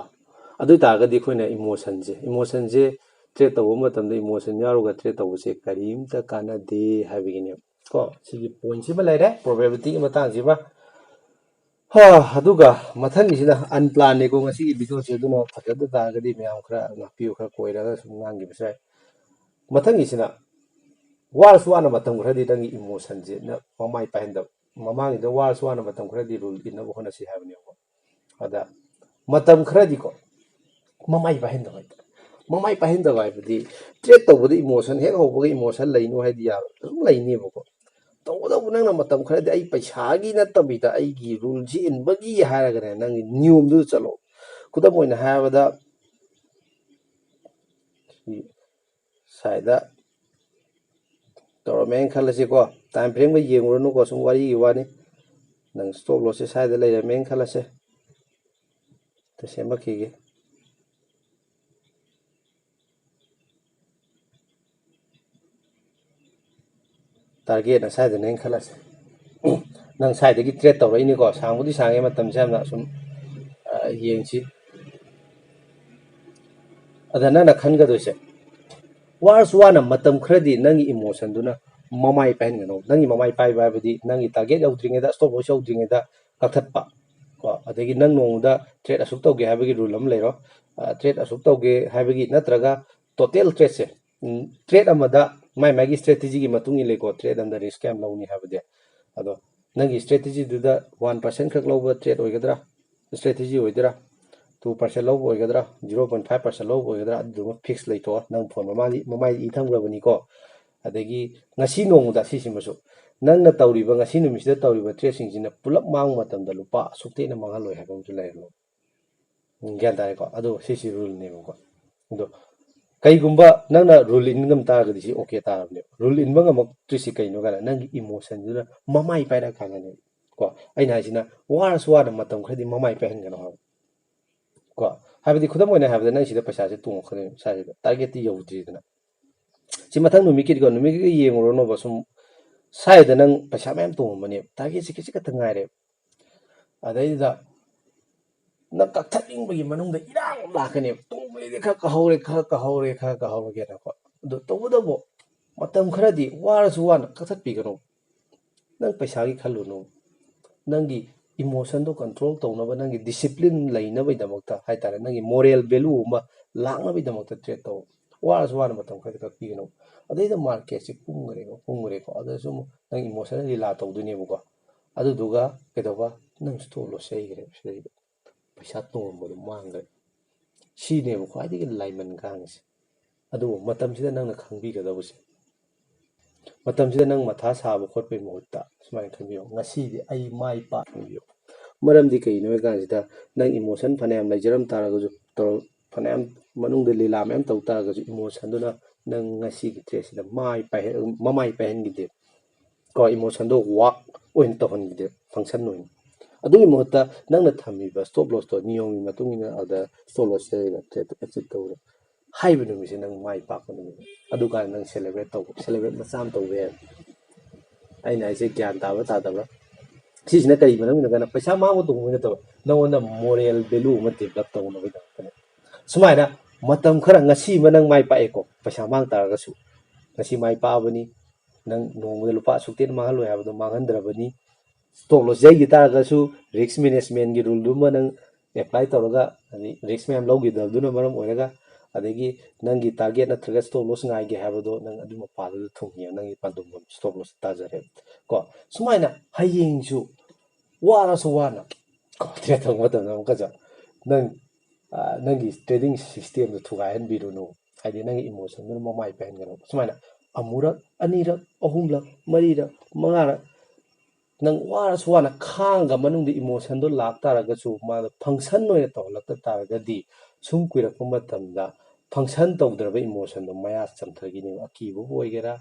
ꯑꯗꯨ ꯑꯣꯏ ꯇꯥꯔꯒꯗꯤ ꯑꯩꯈꯣꯏꯅ ꯏꯃꯣꯁꯟꯁꯦ, ꯏꯃꯣꯁꯟꯁꯦ ꯇ꯭ꯔꯦꯠ ꯇꯧꯕ ꯃꯇꯝꯗ ꯏꯃꯣꯁꯟ ꯌꯥꯎꯔꯒ ꯇ꯭ꯔꯦꯠ ꯇꯧꯕꯁꯦ ꯀꯔꯤꯝꯇ ꯀꯥꯟꯅꯗꯦ ꯍꯥꯏꯕꯒꯤꯅꯦꯕ꯫ ꯀꯣ, ꯁꯤꯒꯤ ꯄꯣꯏꯟꯁꯤꯃ ꯂꯩꯔꯦ, ꯄ꯭ꯔꯣꯕꯦꯕꯤꯂꯤꯇꯤꯒꯤ ꯃꯇꯥꯡꯁꯤꯃ꯫ ꯍꯥ, ꯑꯗꯨꯒ ꯃꯊꯪꯒꯤꯁꯤꯅ ꯑꯟꯄ꯭ꯂꯥꯟꯅꯤꯀꯣ ꯉꯁꯤꯒꯤ ꯚꯤꯗꯤꯑꯣꯁꯦ, ꯑꯗꯨꯅ ꯐꯖꯗ ꯇꯥꯔꯒꯗꯤ ꯃꯌꯥꯝ ꯈꯔ ꯉꯥꯛꯄꯤꯌꯨ, ꯈꯔ ꯀꯣꯏꯔꯒ ꯁꯨꯝ ꯉꯥꯡꯈꯤꯕꯁꯨ ꯌꯥꯏ꯫ ꯃꯊꯪꯒꯤꯁꯤꯅ ꯋꯥꯔꯁꯨ ꯋꯥꯅ ꯃꯇꯝ ꯈꯔꯗꯤ ꯅꯪꯒꯤ ꯏꯃꯣꯁꯟꯁꯦ ꯅꯪ ꯃꯃꯥꯏ ꯄꯥꯏꯍꯟꯗꯕ꯫ ꯃꯃꯥꯡꯒꯤꯗ ꯋꯥꯔꯁꯨ ꯋꯥꯅ ꯃꯇꯝ ꯈꯔꯗꯤ ꯔꯨꯜ ꯏꯟꯅꯕ ꯍꯣꯠꯅꯁꯤ ꯍꯥꯏꯕꯅꯦꯕꯀꯣ꯫ ꯑꯗ ꯃꯇꯝ ꯈꯔꯗꯤꯀꯣ ꯃꯃꯥꯏ ꯄꯥꯏꯍꯟꯗꯕ ꯍꯥꯏꯇꯥꯔꯦ꯫ ꯃꯃꯥꯏ ꯄꯥꯏꯍꯟꯗꯕ ꯍꯥꯏꯕꯗꯤ ꯇ꯭ꯔꯦꯠ ꯇꯧꯕꯗ ꯏꯃꯣꯁꯟ ꯍꯦꯛ ꯍꯧꯕꯒ ꯏꯃꯣꯁꯟ ꯂꯩꯅꯨ ꯍꯥꯏꯗꯤ ꯌꯥꯔꯣꯏ, ꯑꯗꯨꯝ ꯂꯩꯅꯦꯕꯀꯣ꯫ ꯇꯧꯕꯇꯕꯨ ꯅꯪꯅ ꯃꯇꯝ ꯈꯔꯗꯤ ꯑꯩ ꯄꯩꯁꯥꯒꯤ ꯅꯠꯇꯕꯤꯗ ꯑꯩꯒꯤ ꯔꯨꯜꯁꯤ ꯏꯟꯕꯒꯤ ꯍꯥꯏꯔꯒꯅꯦ ꯅꯪꯒꯤ ꯅꯤꯌꯣꯝꯗꯨꯗ ꯆꯠꯂꯣ꯫ ꯈꯨꯗꯝ ꯑꯣꯏꯅ ꯍꯥꯏꯔꯕꯗ ꯁ꯭ꯋꯥꯏꯗ ꯇꯧꯔꯝꯃꯦꯅ ꯈꯜꯂꯁꯤꯀꯣ, ꯇꯥꯏꯝ ꯐ꯭ꯔꯦꯝꯒ ꯌꯦꯡꯉꯨꯔꯅꯨꯀꯣ, ꯁꯨꯝ ꯋꯥꯔꯤꯒꯤ ꯋꯥꯅꯤ꯫ ꯅꯪ ꯁ꯭ꯇꯣꯞ ꯂꯣꯁꯁꯦ ꯁ꯭ꯋꯥꯏꯗ ꯂꯩꯔꯝꯃꯦꯅ ꯈꯜꯂꯁꯦ, ꯁꯦꯝꯃꯛꯈꯤꯒꯦ꯫ ꯇꯥꯔꯒꯦꯠꯅ ꯁ꯭ꯋꯥꯏꯗꯅꯦꯅ ꯈꯜꯂꯁꯦ꯫ ꯅꯪ ꯁ꯭ꯋꯥꯏꯗꯒꯤ ꯇ꯭ꯔꯦꯠ ꯇꯧꯔꯛꯏꯅꯤꯀꯣ, ꯁꯥꯡꯕꯨꯗꯤ ꯁꯥꯡꯉꯦ, ꯃꯇꯝꯁꯦ ꯌꯥꯝꯅ ꯁꯨꯝ ꯌꯦꯡꯁꯤ꯫ ꯑꯗ ꯅꯪꯅ ꯈꯟꯒꯗꯣꯏꯁꯦ, ꯋꯥꯔꯁꯨ ꯋꯥꯅ ꯃꯇꯝ ꯈꯔꯗꯤ ꯅꯪꯒꯤ ꯏꯃꯣꯁꯟꯗꯨꯅ ꯃꯃꯥꯏ ꯄꯥꯏꯍꯟꯒꯅꯧ꯫ ꯅꯪꯒꯤ ꯃꯃꯥꯏ ꯄꯥꯏꯕ ꯍꯥꯏꯕꯗꯤ ꯅꯪꯒꯤ ꯇꯥꯔꯒꯦꯠ ꯌꯧꯗ꯭ꯔꯤꯉꯩꯗ, ꯁ꯭ꯇꯣꯞ ꯂꯣꯁ ꯌꯧꯗ꯭ꯔꯤꯉꯩꯗ ꯀꯛꯊꯠꯄ ꯀꯣ꯫ ꯑꯗꯒꯤ ꯅꯪ ꯅꯣꯡꯃꯗ ꯇ꯭ꯔꯦꯠ ꯑꯁꯨꯛ ꯇꯧꯒꯦ ꯍꯥꯏꯕꯒꯤ ꯔꯨꯜ ꯑꯃ ꯂꯩꯔꯣ꯫ ꯇ꯭ꯔꯦꯠ ꯑꯁꯨꯛ ꯇꯧꯒꯦ ꯍꯥꯏꯕꯒꯤ, ꯅꯠꯇ꯭ꯔꯒ ꯇꯣꯇꯦꯜ ꯇ꯭ꯔꯦꯠꯁꯦ, ꯇ꯭ꯔꯦꯠ ꯑꯃꯗ ꯃꯥꯏ ꯃꯥꯏꯒꯤ ꯁ꯭ꯇ꯭ꯔꯦꯇꯦꯖꯤꯒꯤ ꯃꯇꯨꯡ ꯏꯜꯂꯦꯀꯣ, ꯇ꯭ꯔꯦꯠ ꯑꯃꯗ ꯔꯤꯁꯛ ꯀꯌꯥꯝ ꯂꯧꯅꯤ ꯍꯥꯏꯕꯗꯤ꯫ ꯑꯗꯣ ꯅꯪꯒꯤ ꯁ꯭ꯇ꯭ꯔꯦꯇꯦꯖꯤꯗꯨꯗ ꯋꯥꯟ ꯄꯥꯔꯁꯦꯟ ꯈꯛ ꯂꯧꯕ ꯇ꯭ꯔꯦꯠ ꯑꯣꯏꯒꯗ꯭ꯔꯥ, ꯁ꯭ꯇ꯭ꯔꯦꯇꯦꯖꯤ ꯑꯣꯏꯗꯣꯏꯔꯥ, ꯇꯨ ꯄꯥꯔꯁꯦꯟ ꯂꯧꯕ ꯑꯣꯏꯒꯗ꯭ꯔꯥ, ꯖꯤꯔꯣ ꯄꯣꯏꯟ ꯐꯥꯏꯚ ꯄꯥꯔꯁꯦꯟ ꯂꯧꯕ ꯑꯣꯏꯒꯗ꯭ꯔꯥ, ꯑꯗꯨꯗꯨꯃ ꯐꯤꯛꯁ ꯂꯩꯊꯣꯛꯑꯣ꯫ ꯅꯪ ꯐꯣꯟ ꯃꯃꯥꯡꯗ, ꯃꯃꯥꯏꯗ ꯏ ꯊꯝꯈ꯭ꯔꯕꯅꯤꯀꯣ꯫ ꯑꯗꯒꯤ ꯉꯁꯤ ꯅꯣꯡꯃꯗ ꯁꯤꯁꯤꯃꯁꯨ, ꯅꯪꯅ ꯇꯧꯔꯤꯕ ꯉꯁꯤ ꯅꯨꯃꯤꯠꯁꯤꯗ ꯇꯧꯔꯤꯕ ꯇ꯭ꯔꯦꯠꯁꯤꯡꯁꯤꯅ ꯄꯨꯂꯞ ꯃꯥꯡꯕ ꯃꯇꯝꯗ ꯂꯨꯄꯥ ꯑꯁꯨꯛꯇꯩꯅ ꯃꯥꯡꯍꯜꯂꯣꯏ ꯍꯥꯏꯕ ꯑꯃꯁꯨ ꯂꯩꯔꯅꯨ꯫ ꯎꯝ, ꯒ꯭ꯌꯥꯟ ꯇꯥꯔꯦꯀꯣ? ꯑꯗꯣ ꯁꯤꯁꯤ ꯔꯨꯜꯅꯦꯕꯀꯣ꯫ ꯑꯗꯣ ꯀꯩꯒꯨꯝꯕ ꯅꯪꯅ ꯔꯨꯜ ꯏꯟ ꯉꯝ ꯇꯥꯔꯒꯗꯤ ꯁꯤ ꯑꯣꯀꯦ ꯇꯥꯔꯕꯅꯦꯕ꯫ ꯔꯨꯜ ꯏꯟꯕ ꯉꯝꯃꯛꯇ꯭ꯔꯤꯁꯤ ꯀꯩꯅꯣ ꯀꯥꯏꯅ ꯅꯪꯒꯤ ꯏꯃꯣꯁꯟꯗꯨꯅ ꯃꯃꯥꯏ ꯄꯥꯏꯔꯛꯑꯀꯥꯟꯗꯅꯦꯕ ꯀꯣ꯫ ꯑꯩꯅ ꯍꯥꯏꯁꯤꯅ ꯋꯥꯔꯁꯨ ꯋꯥꯅ ꯃꯇꯝ ꯈꯔꯗꯤ ꯃꯃꯥꯏ ꯄꯥꯏꯍꯟꯒꯅꯣ ꯍꯥꯏꯕ ꯀꯣ꯫ ꯍꯥꯏꯕꯗꯤ ꯈꯨꯗꯝ ꯑꯣꯏꯅ ꯍꯥꯏꯔꯕꯗ ꯅꯪ ꯁꯤꯗ ꯄꯩꯁꯥꯁꯦ ꯇꯣꯡꯉꯛꯀꯅꯦꯕ, ꯁ꯭ꯋꯥꯏꯁꯤꯗ ꯇꯥꯔꯒꯦꯠꯇꯤ ꯌꯧꯗ꯭ꯔꯤꯗꯅ꯫ ꯁꯤ ꯃꯊꯪ ꯅꯨꯃꯤꯠꯀꯤꯗꯤꯀꯣ, ꯅꯨꯃꯤꯠꯀꯤꯗꯤ ꯌꯦꯡꯉꯨꯔꯅꯣꯕ, ꯁꯨꯝ ꯁ꯭ꯋꯥꯏꯗ ꯅꯪ ꯄꯩꯁꯥ ꯃꯌꯥꯝ ꯇꯣꯡꯉꯝꯃꯅꯦꯕ, ꯇꯥꯔꯒꯦꯠꯁꯦ ꯈꯤꯖꯤꯛ ꯈꯛꯇ ꯉꯥꯏꯔꯦꯕ꯫ ꯑꯗꯩꯗꯨꯗ ꯅꯪ ꯀꯛꯊꯠꯅꯤꯡꯕꯒꯤ ꯃꯅꯨꯡꯗ ꯏꯔꯥꯡ ꯂꯥꯛꯀꯅꯦꯕ, ꯇꯣꯡꯕꯩꯗꯤ ꯈꯔ ꯀꯛꯍꯧꯔꯦ, ꯈꯔ ꯀꯛꯍꯧꯔꯦ, ꯈꯔ ꯀꯛꯍꯧꯔꯒꯦꯅꯀꯣ꯫ ꯑꯗꯨ ꯇꯧꯕꯇꯕꯨ ꯃꯇꯝ ꯈꯔꯗꯤ ꯋꯥꯔꯁꯨ ꯋꯥꯅ ꯀꯛꯊꯠꯄꯤꯒꯅꯨ꯫ ꯅꯪ ꯄꯩꯁꯥꯒꯤ ꯈꯜꯂꯨꯅꯨ, ꯅꯪꯒꯤ ꯏꯃꯣꯁꯟꯗꯣ ꯀꯟꯇ꯭ꯔꯣꯜ ꯇꯧꯅꯕ, ꯅꯪꯒꯤ ꯗꯤꯁꯤꯄ꯭ꯂꯤꯟ ꯂꯩꯅꯕꯒꯤꯗꯃꯛꯇ ꯍꯥꯏꯇꯥꯔꯦ, ꯅꯪꯒꯤ ꯃꯣꯔꯦꯜ ꯚꯦꯂꯨ ꯑꯃ ꯂꯥꯛꯅꯕꯒꯤꯗꯃꯛꯇ ꯇ꯭ꯔꯦꯠ ꯇꯧ꯫ ꯋꯥꯔꯁꯨ ꯋꯥꯅ ꯃꯇꯝ ꯈꯔꯗꯤ ꯀꯛꯄꯤꯒꯅꯨ꯫ ꯑꯗꯩꯗ ꯃꯥꯔꯀꯦꯠꯁꯦ ꯀꯨꯝꯈ꯭ꯔꯦꯀꯣ, ꯀꯨꯝꯈ꯭ꯔꯦꯀꯣ, ꯑꯗꯨꯗꯁꯨ ꯑꯃꯨꯛ ꯅꯪ ꯏꯃꯣꯁꯅꯦꯜ ꯂꯤꯂꯥ ꯇꯧꯗꯣꯏꯅꯦꯕꯀꯣ꯫ ꯑꯗꯨꯗꯨꯒ ꯀꯩꯗꯧꯕ? ꯅꯪ stop loss ꯌꯩꯈ꯭ꯔꯦꯕ ꯁꯤꯗꯩꯗ, ꯄꯩꯁꯥ ꯇꯣꯡꯉꯝꯕꯗꯣ ꯃꯥꯡꯈ꯭ꯔꯦ꯫ ꯁꯤꯅꯦꯕ ꯈ꯭ꯋꯥꯏꯗꯒꯤ ꯂꯥꯏꯃꯟ ꯈꯥꯡꯉꯤꯁꯦ꯫ ꯑꯗꯨꯕꯨ ꯃꯇꯝꯁꯤꯗ ꯅꯪꯅ ꯈꯪꯕꯤꯒꯗꯕꯁꯦ, ꯃꯇꯝꯁꯤꯗ ꯅꯪ ꯃꯊꯥ ꯁꯥꯕ ꯈꯣꯠꯄꯒꯤ ꯃꯍꯨꯠꯇ ꯁꯨꯃꯥꯏꯅ ꯈꯟꯕꯤꯌꯣ, "ꯉꯁꯤꯗꯤ ꯑꯩ ꯃꯥꯏ ꯄꯥꯛꯅ ꯈꯟꯕꯤꯌꯣ"꯫ ꯃꯔꯝꯗꯤ ꯀꯩꯒꯤꯅꯣ ꯍꯥꯏ ꯀꯥꯟꯁꯤꯗ, ꯅꯪ emotion ꯐꯅꯌꯥꯝ ꯂꯩꯖꯔꯝ ꯇꯥꯔꯒꯁꯨ, ꯇꯧꯔ-, ꯐꯅꯌꯥꯝ ꯃꯅꯨꯡꯗ ꯂꯤꯂꯥ ꯃꯌꯥꯝ ꯇꯧ ꯇꯥꯔꯒꯁꯨ, emotion ꯗꯨꯅ ꯅꯪ ꯉꯁꯤꯒꯤ trade ꯁꯤꯗ ꯃꯥꯏ ꯄꯥꯏꯍꯟ-, ꯃꯃꯥꯏ ꯄꯥꯏꯍꯟꯈꯤꯗꯦ꯫ ꯀꯣ, emotion ꯗꯣ work ꯑꯣꯏꯅ ꯇꯧꯍꯟꯈꯤꯗꯦ, function ꯑꯣꯏꯅ꯫ ꯑꯗꯨꯒꯤ ꯃꯍꯨꯠꯇ ꯅꯪꯅ ꯊꯝꯃꯤꯕ stop loss ꯇꯣ ꯅꯤꯌꯣꯝꯒꯤ ꯃꯇꯨꯡ ꯏꯟꯅ ꯑꯗ stop loss ꯂꯩꯔꯒ trade ꯇꯣ exit ꯇꯧꯔꯦ꯫ ꯍꯥꯏꯕ ꯅꯨꯃꯤꯠꯁꯦ ꯅꯪ ꯃꯥꯏ ꯄꯥꯛꯄ ꯅꯨꯃꯤꯠꯅꯤ꯫ ꯑꯗꯨꯀꯥꯟꯗ ꯅꯪ celebrate ꯇꯧꯕ, celebrate ꯃꯆꯥ ꯑꯃ ꯇꯧꯕ ꯌꯥꯏ꯫ ꯑꯩꯅ ꯍꯥꯏꯁꯦ ꯒ꯭ꯌꯥꯟ ꯇꯥꯕ꯭ꯔꯥ ꯇꯥꯗꯕ꯭ꯔꯥ? ꯁꯤꯁꯤꯅ ꯀꯔꯤꯒꯤꯅꯣ ꯍꯥꯏꯔꯀꯥꯟꯗ ꯄꯩꯁꯥ ꯃꯥꯡꯕ ꯇꯣꯡꯕꯒꯤ ꯅꯠꯇꯕ, ꯅꯉꯣꯟꯗ moral value ꯑꯃ develop ꯇꯧꯅꯕꯒꯤꯗꯃꯛꯇꯅꯦ꯫ ꯁꯨꯃꯥꯏꯅ ꯃꯇꯝ ꯈꯔ, ꯉꯁꯤ ꯑꯃ ꯅꯪ ꯃꯥꯏ ꯄꯥꯛꯑꯦꯀꯣ, ꯄꯩꯁꯥ ꯃꯥꯡ ꯇꯥꯔꯒꯁꯨ, ꯉꯁꯤ ꯃꯥꯏ ꯄꯥꯛꯑꯕꯅꯤ, ꯅꯪ ꯅꯣꯡꯃꯗ ꯂꯨꯄꯥ ꯑꯁꯨꯛꯇꯤ ꯃꯥꯡꯍꯜꯂꯣꯏ ꯍꯥꯏꯕꯗꯣ ꯃꯥꯡꯍꯟꯗ꯭ꯔꯕꯅꯤ꯫ Stop loss ꯌꯩꯈꯤ ꯇꯥꯔꯒꯁꯨ risk management ꯀꯤ rule ꯗꯨꯃ ꯅꯪ apply ꯇꯧꯔꯒ, ꯍꯥꯏꯗꯤ risk ꯃꯌꯥꯝ ꯂꯧꯈꯤꯗꯕꯗꯨꯅ ꯃꯔꯝ ꯑꯣꯏꯔꯒ, ꯑꯗꯒꯤ ꯅꯪꯒꯤ target ꯅꯠꯇ꯭ꯔꯒ stop loss ꯉꯥꯏꯒꯦ ꯍꯥꯏꯕꯗꯣ ꯅꯪ ꯑꯗꯨ ꯃꯄꯥꯗꯨꯗ ꯊꯨꯡꯉꯦ, ꯅꯪꯒꯤ ꯄꯥꯟꯗꯨꯝ stop loss ꯇꯥꯖꯔꯦ꯫ ꯀꯣ, ꯁꯨꯃꯥꯏꯅ ꯍꯌꯦꯡꯁꯨ ꯋꯥꯔꯁꯨ ꯋꯥꯅ ꯀꯣ, trade ꯇꯧꯕ ꯃꯇꯝꯗ ꯑꯃꯨꯛꯀꯁꯨ ꯅꯪ, ꯑ, ꯅꯪꯒꯤ trading system ꯗꯨ ꯊꯨꯒꯥꯏꯍꯟꯕꯤꯔꯨꯅꯨ꯫ ꯍꯥꯏꯗꯤ ꯅꯪꯒꯤ emotion ꯗꯨꯅ ꯃꯃꯥꯏ ꯄꯥꯏꯍꯟꯒꯅꯨ꯫ ꯁꯨꯃꯥꯏꯅ ꯑꯃꯨꯔꯛ, ꯑꯅꯤꯔꯛ, ꯑꯍꯨꯝꯂꯛ, ꯃꯔꯤꯔꯛ, ꯃꯉꯥꯔꯛ ꯅꯪ ꯋꯥꯔꯁꯨ ꯋꯥꯅ ꯈꯥꯡꯉꯒ ꯃꯅꯨꯡꯗ emotion ꯗꯣ ꯂꯥꯛ ꯇꯥꯔꯒꯁꯨ, ꯃꯥꯅ function ꯑꯣꯏꯅ ꯇꯧꯍꯜꯂꯛꯇ ꯇꯥꯔꯒꯗꯤ, ꯁꯨꯝ ꯀꯨꯏꯔꯛꯄ ꯃꯇꯝꯗ function ꯇꯧꯗ꯭ꯔꯕ emotion ꯗꯣ ꯃꯌꯥ ꯆꯝꯊꯈꯤꯅꯦꯕ꯫ ꯑꯀꯤꯕꯕꯨ ꯑꯣꯏꯒꯦꯔꯥ,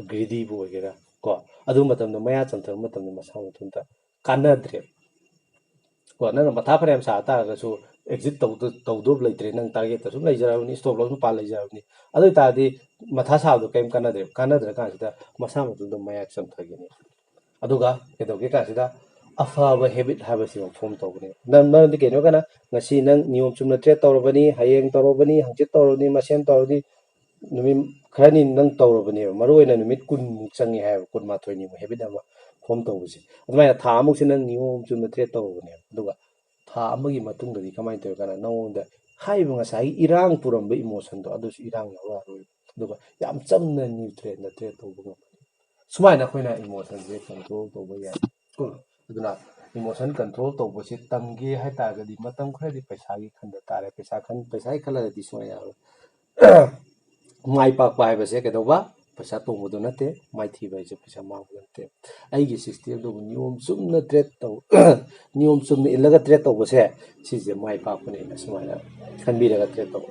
greedy ꯕꯨ ꯑꯣꯏꯒꯦꯔꯥ, ꯀꯣ, ꯑꯗꯨ ꯃꯇꯝꯗ ꯃꯌꯥ ꯆꯝꯊꯕ ꯃꯇꯝꯗ ꯃꯁꯥ ꯃꯊꯟꯇ ꯀꯥꯟꯅꯗ꯭ꯔꯦ꯫ ꯀꯣ, ꯅꯪꯅ ꯃꯊꯥ ꯐꯅꯌꯥꯝ ꯁꯥ ꯇꯥꯔꯒꯁꯨ, exit ꯇꯧꯗ-, ꯇꯧꯗꯧꯕ ꯂꯩꯇ꯭ꯔꯦ, ꯅꯪ target ꯇ ꯁꯨꯝ ꯂꯩꯖꯔꯕꯅꯤ, stop loss ꯃꯄꯥ ꯂꯩꯖꯔꯕꯅꯤ꯫ ꯑꯗꯨ ꯑꯣꯏ ꯇꯥꯔꯗꯤ ꯃꯊꯥ ꯁꯥꯕꯗꯣ ꯀꯔꯤꯝ ꯀꯥꯟꯅꯗ꯭ꯔꯦ, ꯀꯥꯟꯅꯗ꯭ꯔꯀꯥꯟꯁꯤꯗ ꯃꯁꯥ ꯃꯊꯟꯇ ꯃꯌꯥ ꯆꯝꯊꯈꯤꯅꯤ꯫ ꯑꯗꯨꯒ ꯀꯩꯗꯧꯒꯦ ꯀꯥꯟꯁꯤꯗ ꯑꯐꯕ habit ꯍꯥꯏꯕꯁꯤꯃ form ꯇꯧꯒꯅꯤ꯫ ꯅꯪ, ꯃꯔꯝꯗꯤ ꯀꯩꯅꯣ ꯀꯥꯟꯗ ꯉꯁꯤ ꯅꯪ ꯅꯤꯌꯣꯝ ꯆꯨꯝꯅ trade ꯇꯧꯔꯕꯅꯤ, ꯍꯌꯦꯡ ꯇꯧꯔꯕꯅꯤ, ꯍꯪꯆꯤꯠ ꯇꯧꯔꯕꯅꯤ, ꯃꯁꯦꯝ ꯇꯧꯔꯕꯅꯤ, ꯅꯨꯃꯤꯠ ꯈꯔꯅꯤ ꯅꯪ ꯇꯧꯔꯕꯅꯦꯕ, ꯃꯔꯨ ꯑꯣꯏꯅ ꯅꯨꯃꯤꯠ ꯀꯨꯟꯃꯨꯛ ꯆꯪꯉꯦ ꯍꯥꯏꯕ, ꯀꯨꯟꯃꯥꯊꯣꯏꯅꯤꯃꯨꯛ habit ꯑꯃ form ꯇꯧꯕꯁꯦ꯫ ꯑꯗꯨꯃꯥꯏꯅ ꯊꯥ ꯑꯃꯨꯛꯁꯦ ꯅꯪ ꯅꯤꯌꯣꯝ ꯆꯨꯝꯅ trade ꯇꯧꯔꯕꯅꯦꯕ, ꯑꯗꯨꯒ ꯊꯥ ꯑꯃꯒꯤ ꯃꯇꯨꯡꯗꯗꯤ ꯀꯃꯥꯏꯅ ꯇꯧꯏ ꯀꯥꯟꯗ ꯅꯉꯣꯟꯗ ꯍꯥꯏꯔꯤꯕ ꯉꯁꯥꯏꯒꯤ ꯏꯔꯥꯡ ꯄꯨꯔꯝꯕ emotion ꯗꯣ ꯑꯗꯨꯁꯨ ꯏꯔꯥꯡ ꯌꯥꯎꯔꯛꯑꯔꯣꯏꯕ, ꯑꯗꯨꯒ ꯌꯥꯝ ꯆꯝꯅ neutral ꯗ trade ꯇꯧꯕ ꯉꯝꯃꯅꯤ꯫ ꯁꯨꯃꯥꯏꯅ ꯑꯩꯈꯣꯏꯅ emotion ꯁꯦ control ꯇꯧꯕ ꯌꯥꯏ꯫ ꯑꯗꯨꯅ emotion control ꯇꯧꯕꯁꯦ ꯇꯝꯒꯦ ꯍꯥꯏꯇꯥꯔꯒꯗꯤ ꯃꯇꯝ ꯈꯔꯗꯤ ꯄꯩꯁꯥꯒꯤ ꯈꯟꯗ ꯇꯥꯔꯦ꯫ ꯄꯩꯁꯥ ꯈꯟ ꯄꯩꯁꯥꯒꯤ ꯈꯜꯂꯒꯗꯤ ꯁꯨꯡꯌꯥ ꯌꯥꯔꯣꯏ꯫ ꯃꯥꯏ ꯄꯥꯛꯄ ꯍꯥꯏꯕꯁꯦ ꯀꯩꯗꯧꯕ? ꯄꯩꯁꯥ ꯇꯣꯡꯕꯗꯣ ꯅꯠꯇꯦ꯫ ꯃꯥꯏꯊꯤꯕ ꯍꯥꯏꯁꯦ ꯄꯩꯁꯥ ꯃꯥꯡꯕ ꯅꯠꯇꯦ꯫ ꯑꯩꯒꯤ system ꯗꯨꯕꯨ ꯅꯤꯌꯣꯝ ꯆꯨꯝꯅ trade ꯇꯧ ꯅꯤꯌꯣꯝ ꯆꯨꯝꯅ ꯏꯜꯂꯒ trade ꯇꯧꯕꯁꯦ, ꯁꯤꯁꯦ ꯃꯥꯏ ꯄꯥꯛꯄꯅꯦꯅ ꯁꯨꯃꯥꯏꯅ ꯈꯟꯕꯤꯔꯒ trade ꯇꯧꯕ꯫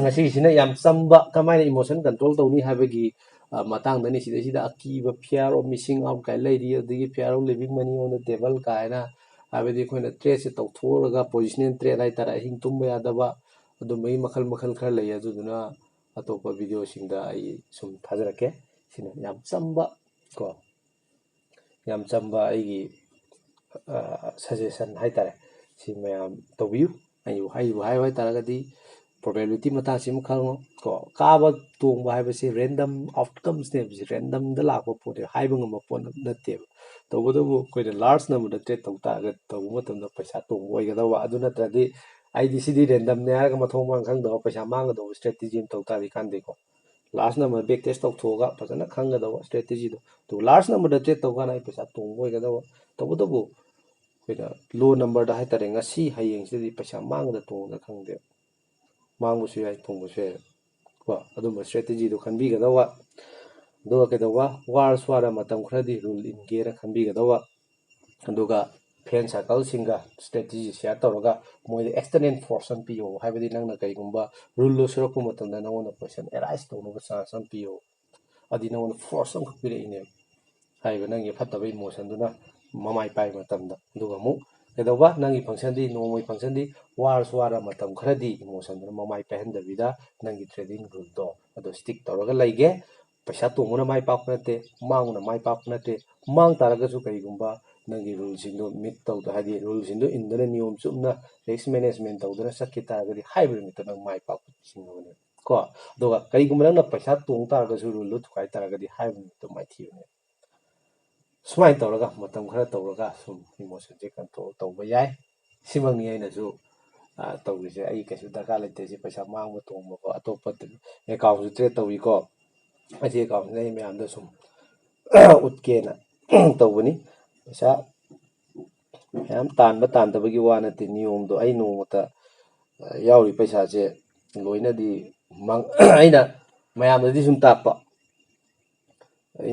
ꯉꯁꯤꯒꯤꯁꯤꯅ ꯌꯥꯝ ꯆꯝꯕ, ꯀꯃꯥꯏꯅ emotion control ꯇꯧꯅꯤ ꯍꯥꯏꯕꯒꯤ, ꯑ, ꯃꯇꯥꯡꯗꯅꯤ꯫ ꯁꯤꯗꯩꯁꯤꯗ ꯑꯀꯤꯕ, fear of missing out ꯀꯥꯏꯅ ꯂꯩꯔꯤ, ꯑꯗꯒꯤ fear of leaving money on the table ꯀꯥꯏꯅ, ꯍꯥꯏꯕꯗꯤ ꯑꯩꯈꯣꯏꯅ trade ꯁꯦ ꯇꯧꯊꯣꯛꯎꯔꯒ positional trade ꯍꯥꯏꯇꯥꯔꯦ, ꯑꯍꯤꯡ ꯇꯨꯝꯕ ꯌꯥꯗꯕ, ꯑꯗꯨꯝꯕꯒꯤ ꯃꯈꯜ ꯃꯈꯜ ꯈꯔ ꯂꯩ꯫ ꯑꯗꯨꯗꯨꯅ ꯑꯇꯣꯞꯄ video ꯁꯤꯡꯗ ꯑꯩ ꯁꯨꯝ ꯊꯥꯖꯔꯛꯀꯦ꯫ ꯁꯤꯅ ꯌꯥꯝ ꯆꯝꯕ ꯀꯣ, ꯌꯥꯝ ꯆꯝꯕ ꯑꯩꯒꯤ, ꯑ, suggestion ꯍꯥꯏꯇꯥꯔꯦ꯫ ꯁꯤ ꯃꯌꯥꯝ ꯇꯧꯕꯤꯌꯨ꯫ ꯑꯩꯕꯨ, ꯑꯩꯕꯨ ꯍꯥꯏꯌꯨ ꯍꯥꯏꯇꯥꯔꯒꯗꯤ probability ꯃꯇꯥꯡꯁꯤꯃ ꯈꯪꯉꯣ ꯀꯣ꯫ ꯀꯥꯕ ꯇꯣꯡꯕ ꯍꯥꯏꯕꯁꯤ random outcomes ꯅꯦꯕ, ꯁꯤ random ꯗ ꯂꯥꯛꯄ ꯄꯣꯠꯅꯦ, ꯍꯥꯏꯕ ꯉꯝꯕ ꯄꯣꯠ ꯅꯠꯇꯦꯕ꯫ ꯇꯧꯕꯇꯕꯨ ꯑꯩꯈꯣꯏꯅ large number ꯗ trade ꯇꯧ ꯇꯥꯔꯒꯗꯤ, ꯇꯧꯕ ꯃꯇꯝꯗ ꯄꯩꯁꯥ ꯇꯣꯡꯕ ꯑꯣꯏꯒꯗꯧꯕ꯫ ꯑꯗꯨ ꯅꯠꯇ꯭ꯔꯗꯤ ꯑꯩꯗꯤ ꯁꯤꯗꯤ random ꯅꯦ ꯍꯥꯏꯔꯒ ꯃꯊꯣꯡ ꯃꯔꯝ ꯈꯪꯗꯕ ꯄꯩꯁꯥ ꯃꯥꯡꯒꯗꯧꯕ strategy ꯑꯃ ꯇꯧ ꯇꯥꯔꯗꯤ ꯀꯥꯟꯗꯦꯀꯣ꯫ Large number back test ꯇꯧꯊꯣꯛꯑꯒ ꯐꯖꯅ ꯈꯪꯒꯗꯧꯕ strategy ꯗꯣ꯫ ꯑꯗꯨꯒ large number ꯗ trade ꯇꯧ ꯀꯥꯟꯗ ꯑꯩ ꯄꯩꯁꯥ ꯇꯣꯡꯕ ꯑꯣꯏꯒꯗꯧꯕ꯫ ꯇꯧꯕꯇꯕꯨ ꯑꯩꯈꯣꯏꯅ low number ꯗ ꯍꯥꯏꯇꯥꯔꯦ, ꯉꯁꯤ ꯍꯌꯦꯡꯁꯤꯗꯗꯤ ꯄꯩꯁꯥ ꯃꯥꯡꯒꯗ꯭ꯔꯥ ꯇꯣꯡꯒꯗ꯭ꯔꯥ ꯈꯪꯗꯦ꯫ ꯃꯥꯡꯕꯁꯨ ꯌꯥꯏ, ꯇꯣꯡꯕꯁꯨ ꯌꯥꯏ꯫ ꯀꯣ, ꯑꯗꯨꯝꯕ strategy ꯗꯣ ꯈꯟꯕꯤꯒꯗꯧꯕ꯫ ꯑꯗꯨꯒ ꯀꯩꯗꯧꯕ? Worse ꯋꯥꯔ ꯃꯇꯝ ꯈꯔꯗꯤ rule ꯏꯟꯒꯦꯅ ꯈꯟꯕꯤꯒꯗꯧꯕ꯫ ꯑꯗꯨꯒ friend circle ꯁꯤꯡꯒ strategy share ꯇꯧꯔꯒ ꯃꯣꯏꯗ external force ꯑꯃ ꯄꯤꯌꯣ꯫ ꯍꯥꯏꯕꯗꯤ ꯅꯪꯅ ꯀꯩꯒꯨꯝꯕ rule ꯗꯣ ꯁꯨꯔꯛꯄ ꯃꯇꯝꯗ ꯅꯉꯣꯟꯗ question arise ꯇꯧꯅꯕ chance ꯑꯃ ꯄꯤꯌꯣ꯫ ꯑꯗꯨꯗꯤ ꯅꯉꯣꯟꯗ force ꯑꯃꯈꯛ ꯄꯤꯔꯛꯏꯅꯦꯕ꯫ ꯍꯥꯏꯔꯤꯕ ꯅꯪꯒꯤ ꯐꯠꯇꯕ emotion ꯗꯨꯅ ꯃꯃꯥꯏ ꯄꯥꯏꯕ ꯃꯇꯝꯗ꯫ ꯑꯗꯨꯒ ꯑꯃꯨꯛ ꯀꯩꯗꯧꯕ? ꯅꯪꯒꯤ function ꯗꯤ, ꯅꯣꯡꯃꯒꯤ function ꯗꯤ worse ꯋꯥꯔ ꯃꯇꯝ ꯈꯔꯗꯤ emotion ꯗꯨꯅ ꯃꯃꯥꯏ ꯄꯥꯏꯍꯟꯗꯕꯤꯗ ꯅꯪꯒꯤ trading rule ꯗꯣ ꯑꯗꯨ stick ꯇꯧꯔꯒ ꯂꯩꯒꯦ꯫ ꯄꯩꯁꯥ ꯇꯣꯡꯕꯅ ꯃꯥꯏ ꯄꯥꯛꯄ ꯅꯠꯇꯦ, ꯃꯥꯡꯕꯅ ꯃꯥꯏ ꯄꯥꯛꯄ ꯅꯠꯇꯦ꯫ ꯃꯥꯡ ꯇꯥꯔꯒꯁꯨ ꯀꯔꯤꯒꯨꯝꯕ ꯅꯪꯒꯤ rule ꯁꯤꯡꯗꯣ meet ꯇꯧꯗ, ꯍꯥꯏꯗꯤ rule ꯁꯤꯡꯗꯣ ꯏꯟꯗꯨꯅ ꯅꯤꯌꯣꯝ ꯆꯨꯝꯅ risk management ꯇꯧꯗꯨꯅ ꯆꯠꯈꯤ ꯇꯥꯔꯒꯗꯤ ꯍꯥꯏꯔꯤꯕ ꯅꯨꯃꯤꯠꯇ ꯅꯪ ꯃꯥꯏ ꯄꯥꯛꯄ ꯆꯤꯡꯉꯕꯅꯦ꯫ ꯀꯣ, ꯑꯗꯨꯒ ꯀꯔꯤꯒꯨꯝꯕ ꯅꯪꯅ ꯄꯩꯁꯥ ꯇꯣꯡ ꯇꯥꯔꯒꯁꯨ rule ꯗꯣ ꯊꯨꯒꯥꯏ ꯇꯥꯔꯒꯗꯤ ꯍꯥꯏꯔꯤꯕ ꯅꯨꯃꯤꯠꯇ ꯃꯥꯏꯊꯤꯕꯅꯦ꯫ ꯁꯨꯃꯥꯏꯅ ꯇꯧꯔꯒ ꯃꯇꯝ ꯈꯔ ꯇꯧꯔꯒ ꯁꯨꯝ emotion ꯁꯦ control ꯇꯧꯕ ꯌꯥꯏ꯫ ꯁꯤꯃꯛꯅꯤ ꯑꯩꯅꯁꯨ, ꯑ, ꯇꯧꯔꯤꯁꯦ꯫ ꯑꯩ ꯀꯩꯁꯨ ꯗꯔꯀꯥꯔ ꯂꯩꯇꯦ ꯁꯤ ꯄꯩꯁꯥ ꯃꯥꯡꯕ ꯇꯣꯡꯕꯀꯣ꯫ ꯑꯇꯣꯞꯄ account ꯁꯨ trade ꯇꯧꯏꯀꯣ꯫ ꯑꯁꯤ account ꯁꯤꯅ ꯑꯩ ꯃꯌꯥꯝꯗ ꯁꯨꯝ ꯎꯠꯀꯦꯅ ꯇꯧꯕꯅꯤ꯫ ꯄꯩꯁꯥ ꯃꯌꯥꯝ ꯇꯥꯟꯕ ꯇꯥꯟꯗꯕꯒꯤ ꯋꯥ ꯅꯠꯇꯦ, ꯅꯤꯌꯣꯝꯗꯣ ꯑꯩ ꯅꯣꯡꯃꯇ, ꯑ, ꯌꯥꯎꯔꯤ ꯄꯩꯁꯥꯁꯦ ꯂꯣꯏꯅꯗꯤ ꯃꯥꯡ-, ꯑꯩꯅ ꯃꯌꯥꯝꯗꯗꯤ ꯁꯨꯝ ꯇꯥꯛꯄ,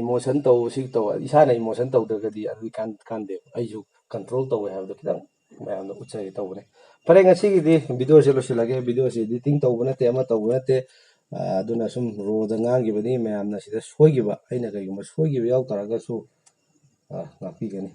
ꯏꯃꯣꯁꯟ ꯇꯧ, ꯁꯤ ꯇꯧ, ꯏꯁꯥꯅ ꯏꯃꯣꯁꯟ ꯇꯧꯗ꯭ꯔꯒꯗꯤ ꯑꯗꯨꯗꯤ ꯀꯥꯟ-, ꯀꯥꯟꯗꯦꯕ꯫ ꯑꯩꯁꯨ ꯀꯟꯇ꯭ꯔꯣꯜ ꯇꯧꯋꯦ ꯍꯥꯏꯕꯗꯣ ꯈꯤꯇꯪ ꯃꯌꯥꯝꯗ ꯎꯠꯆꯒꯦ ꯇꯧꯕꯅꯦ꯫ ꯐꯔꯦ, ꯉꯁꯤꯒꯤꯗꯤ ꯚꯤꯗꯤꯑꯣꯁꯦ ꯂꯣꯏꯁꯤꯜꯂꯒꯦ꯫ ꯚꯤꯗꯤꯑꯣꯁꯦ ꯏꯗꯤꯇꯤꯡ ꯇꯧꯕ ꯅꯠꯇꯦ, ꯑꯃ ꯇꯧꯕ ꯅꯠꯇꯦ꯫ ꯑ, ꯑꯗꯨꯅ ꯁꯨꯝ ꯔꯣꯗ ꯉꯥꯡꯈꯤꯕꯅꯤ, ꯃꯌꯥꯝꯅ ꯁꯤꯗ ꯁꯣꯏꯈꯤꯕ, ꯑꯩꯅ ꯀꯩꯒꯨꯝꯕ ꯁꯣꯏꯈꯤꯕ ꯌꯥꯎ ꯇꯥꯔꯒꯁꯨ, ꯑ, ꯉꯥꯛꯄꯤꯒꯅꯤ꯫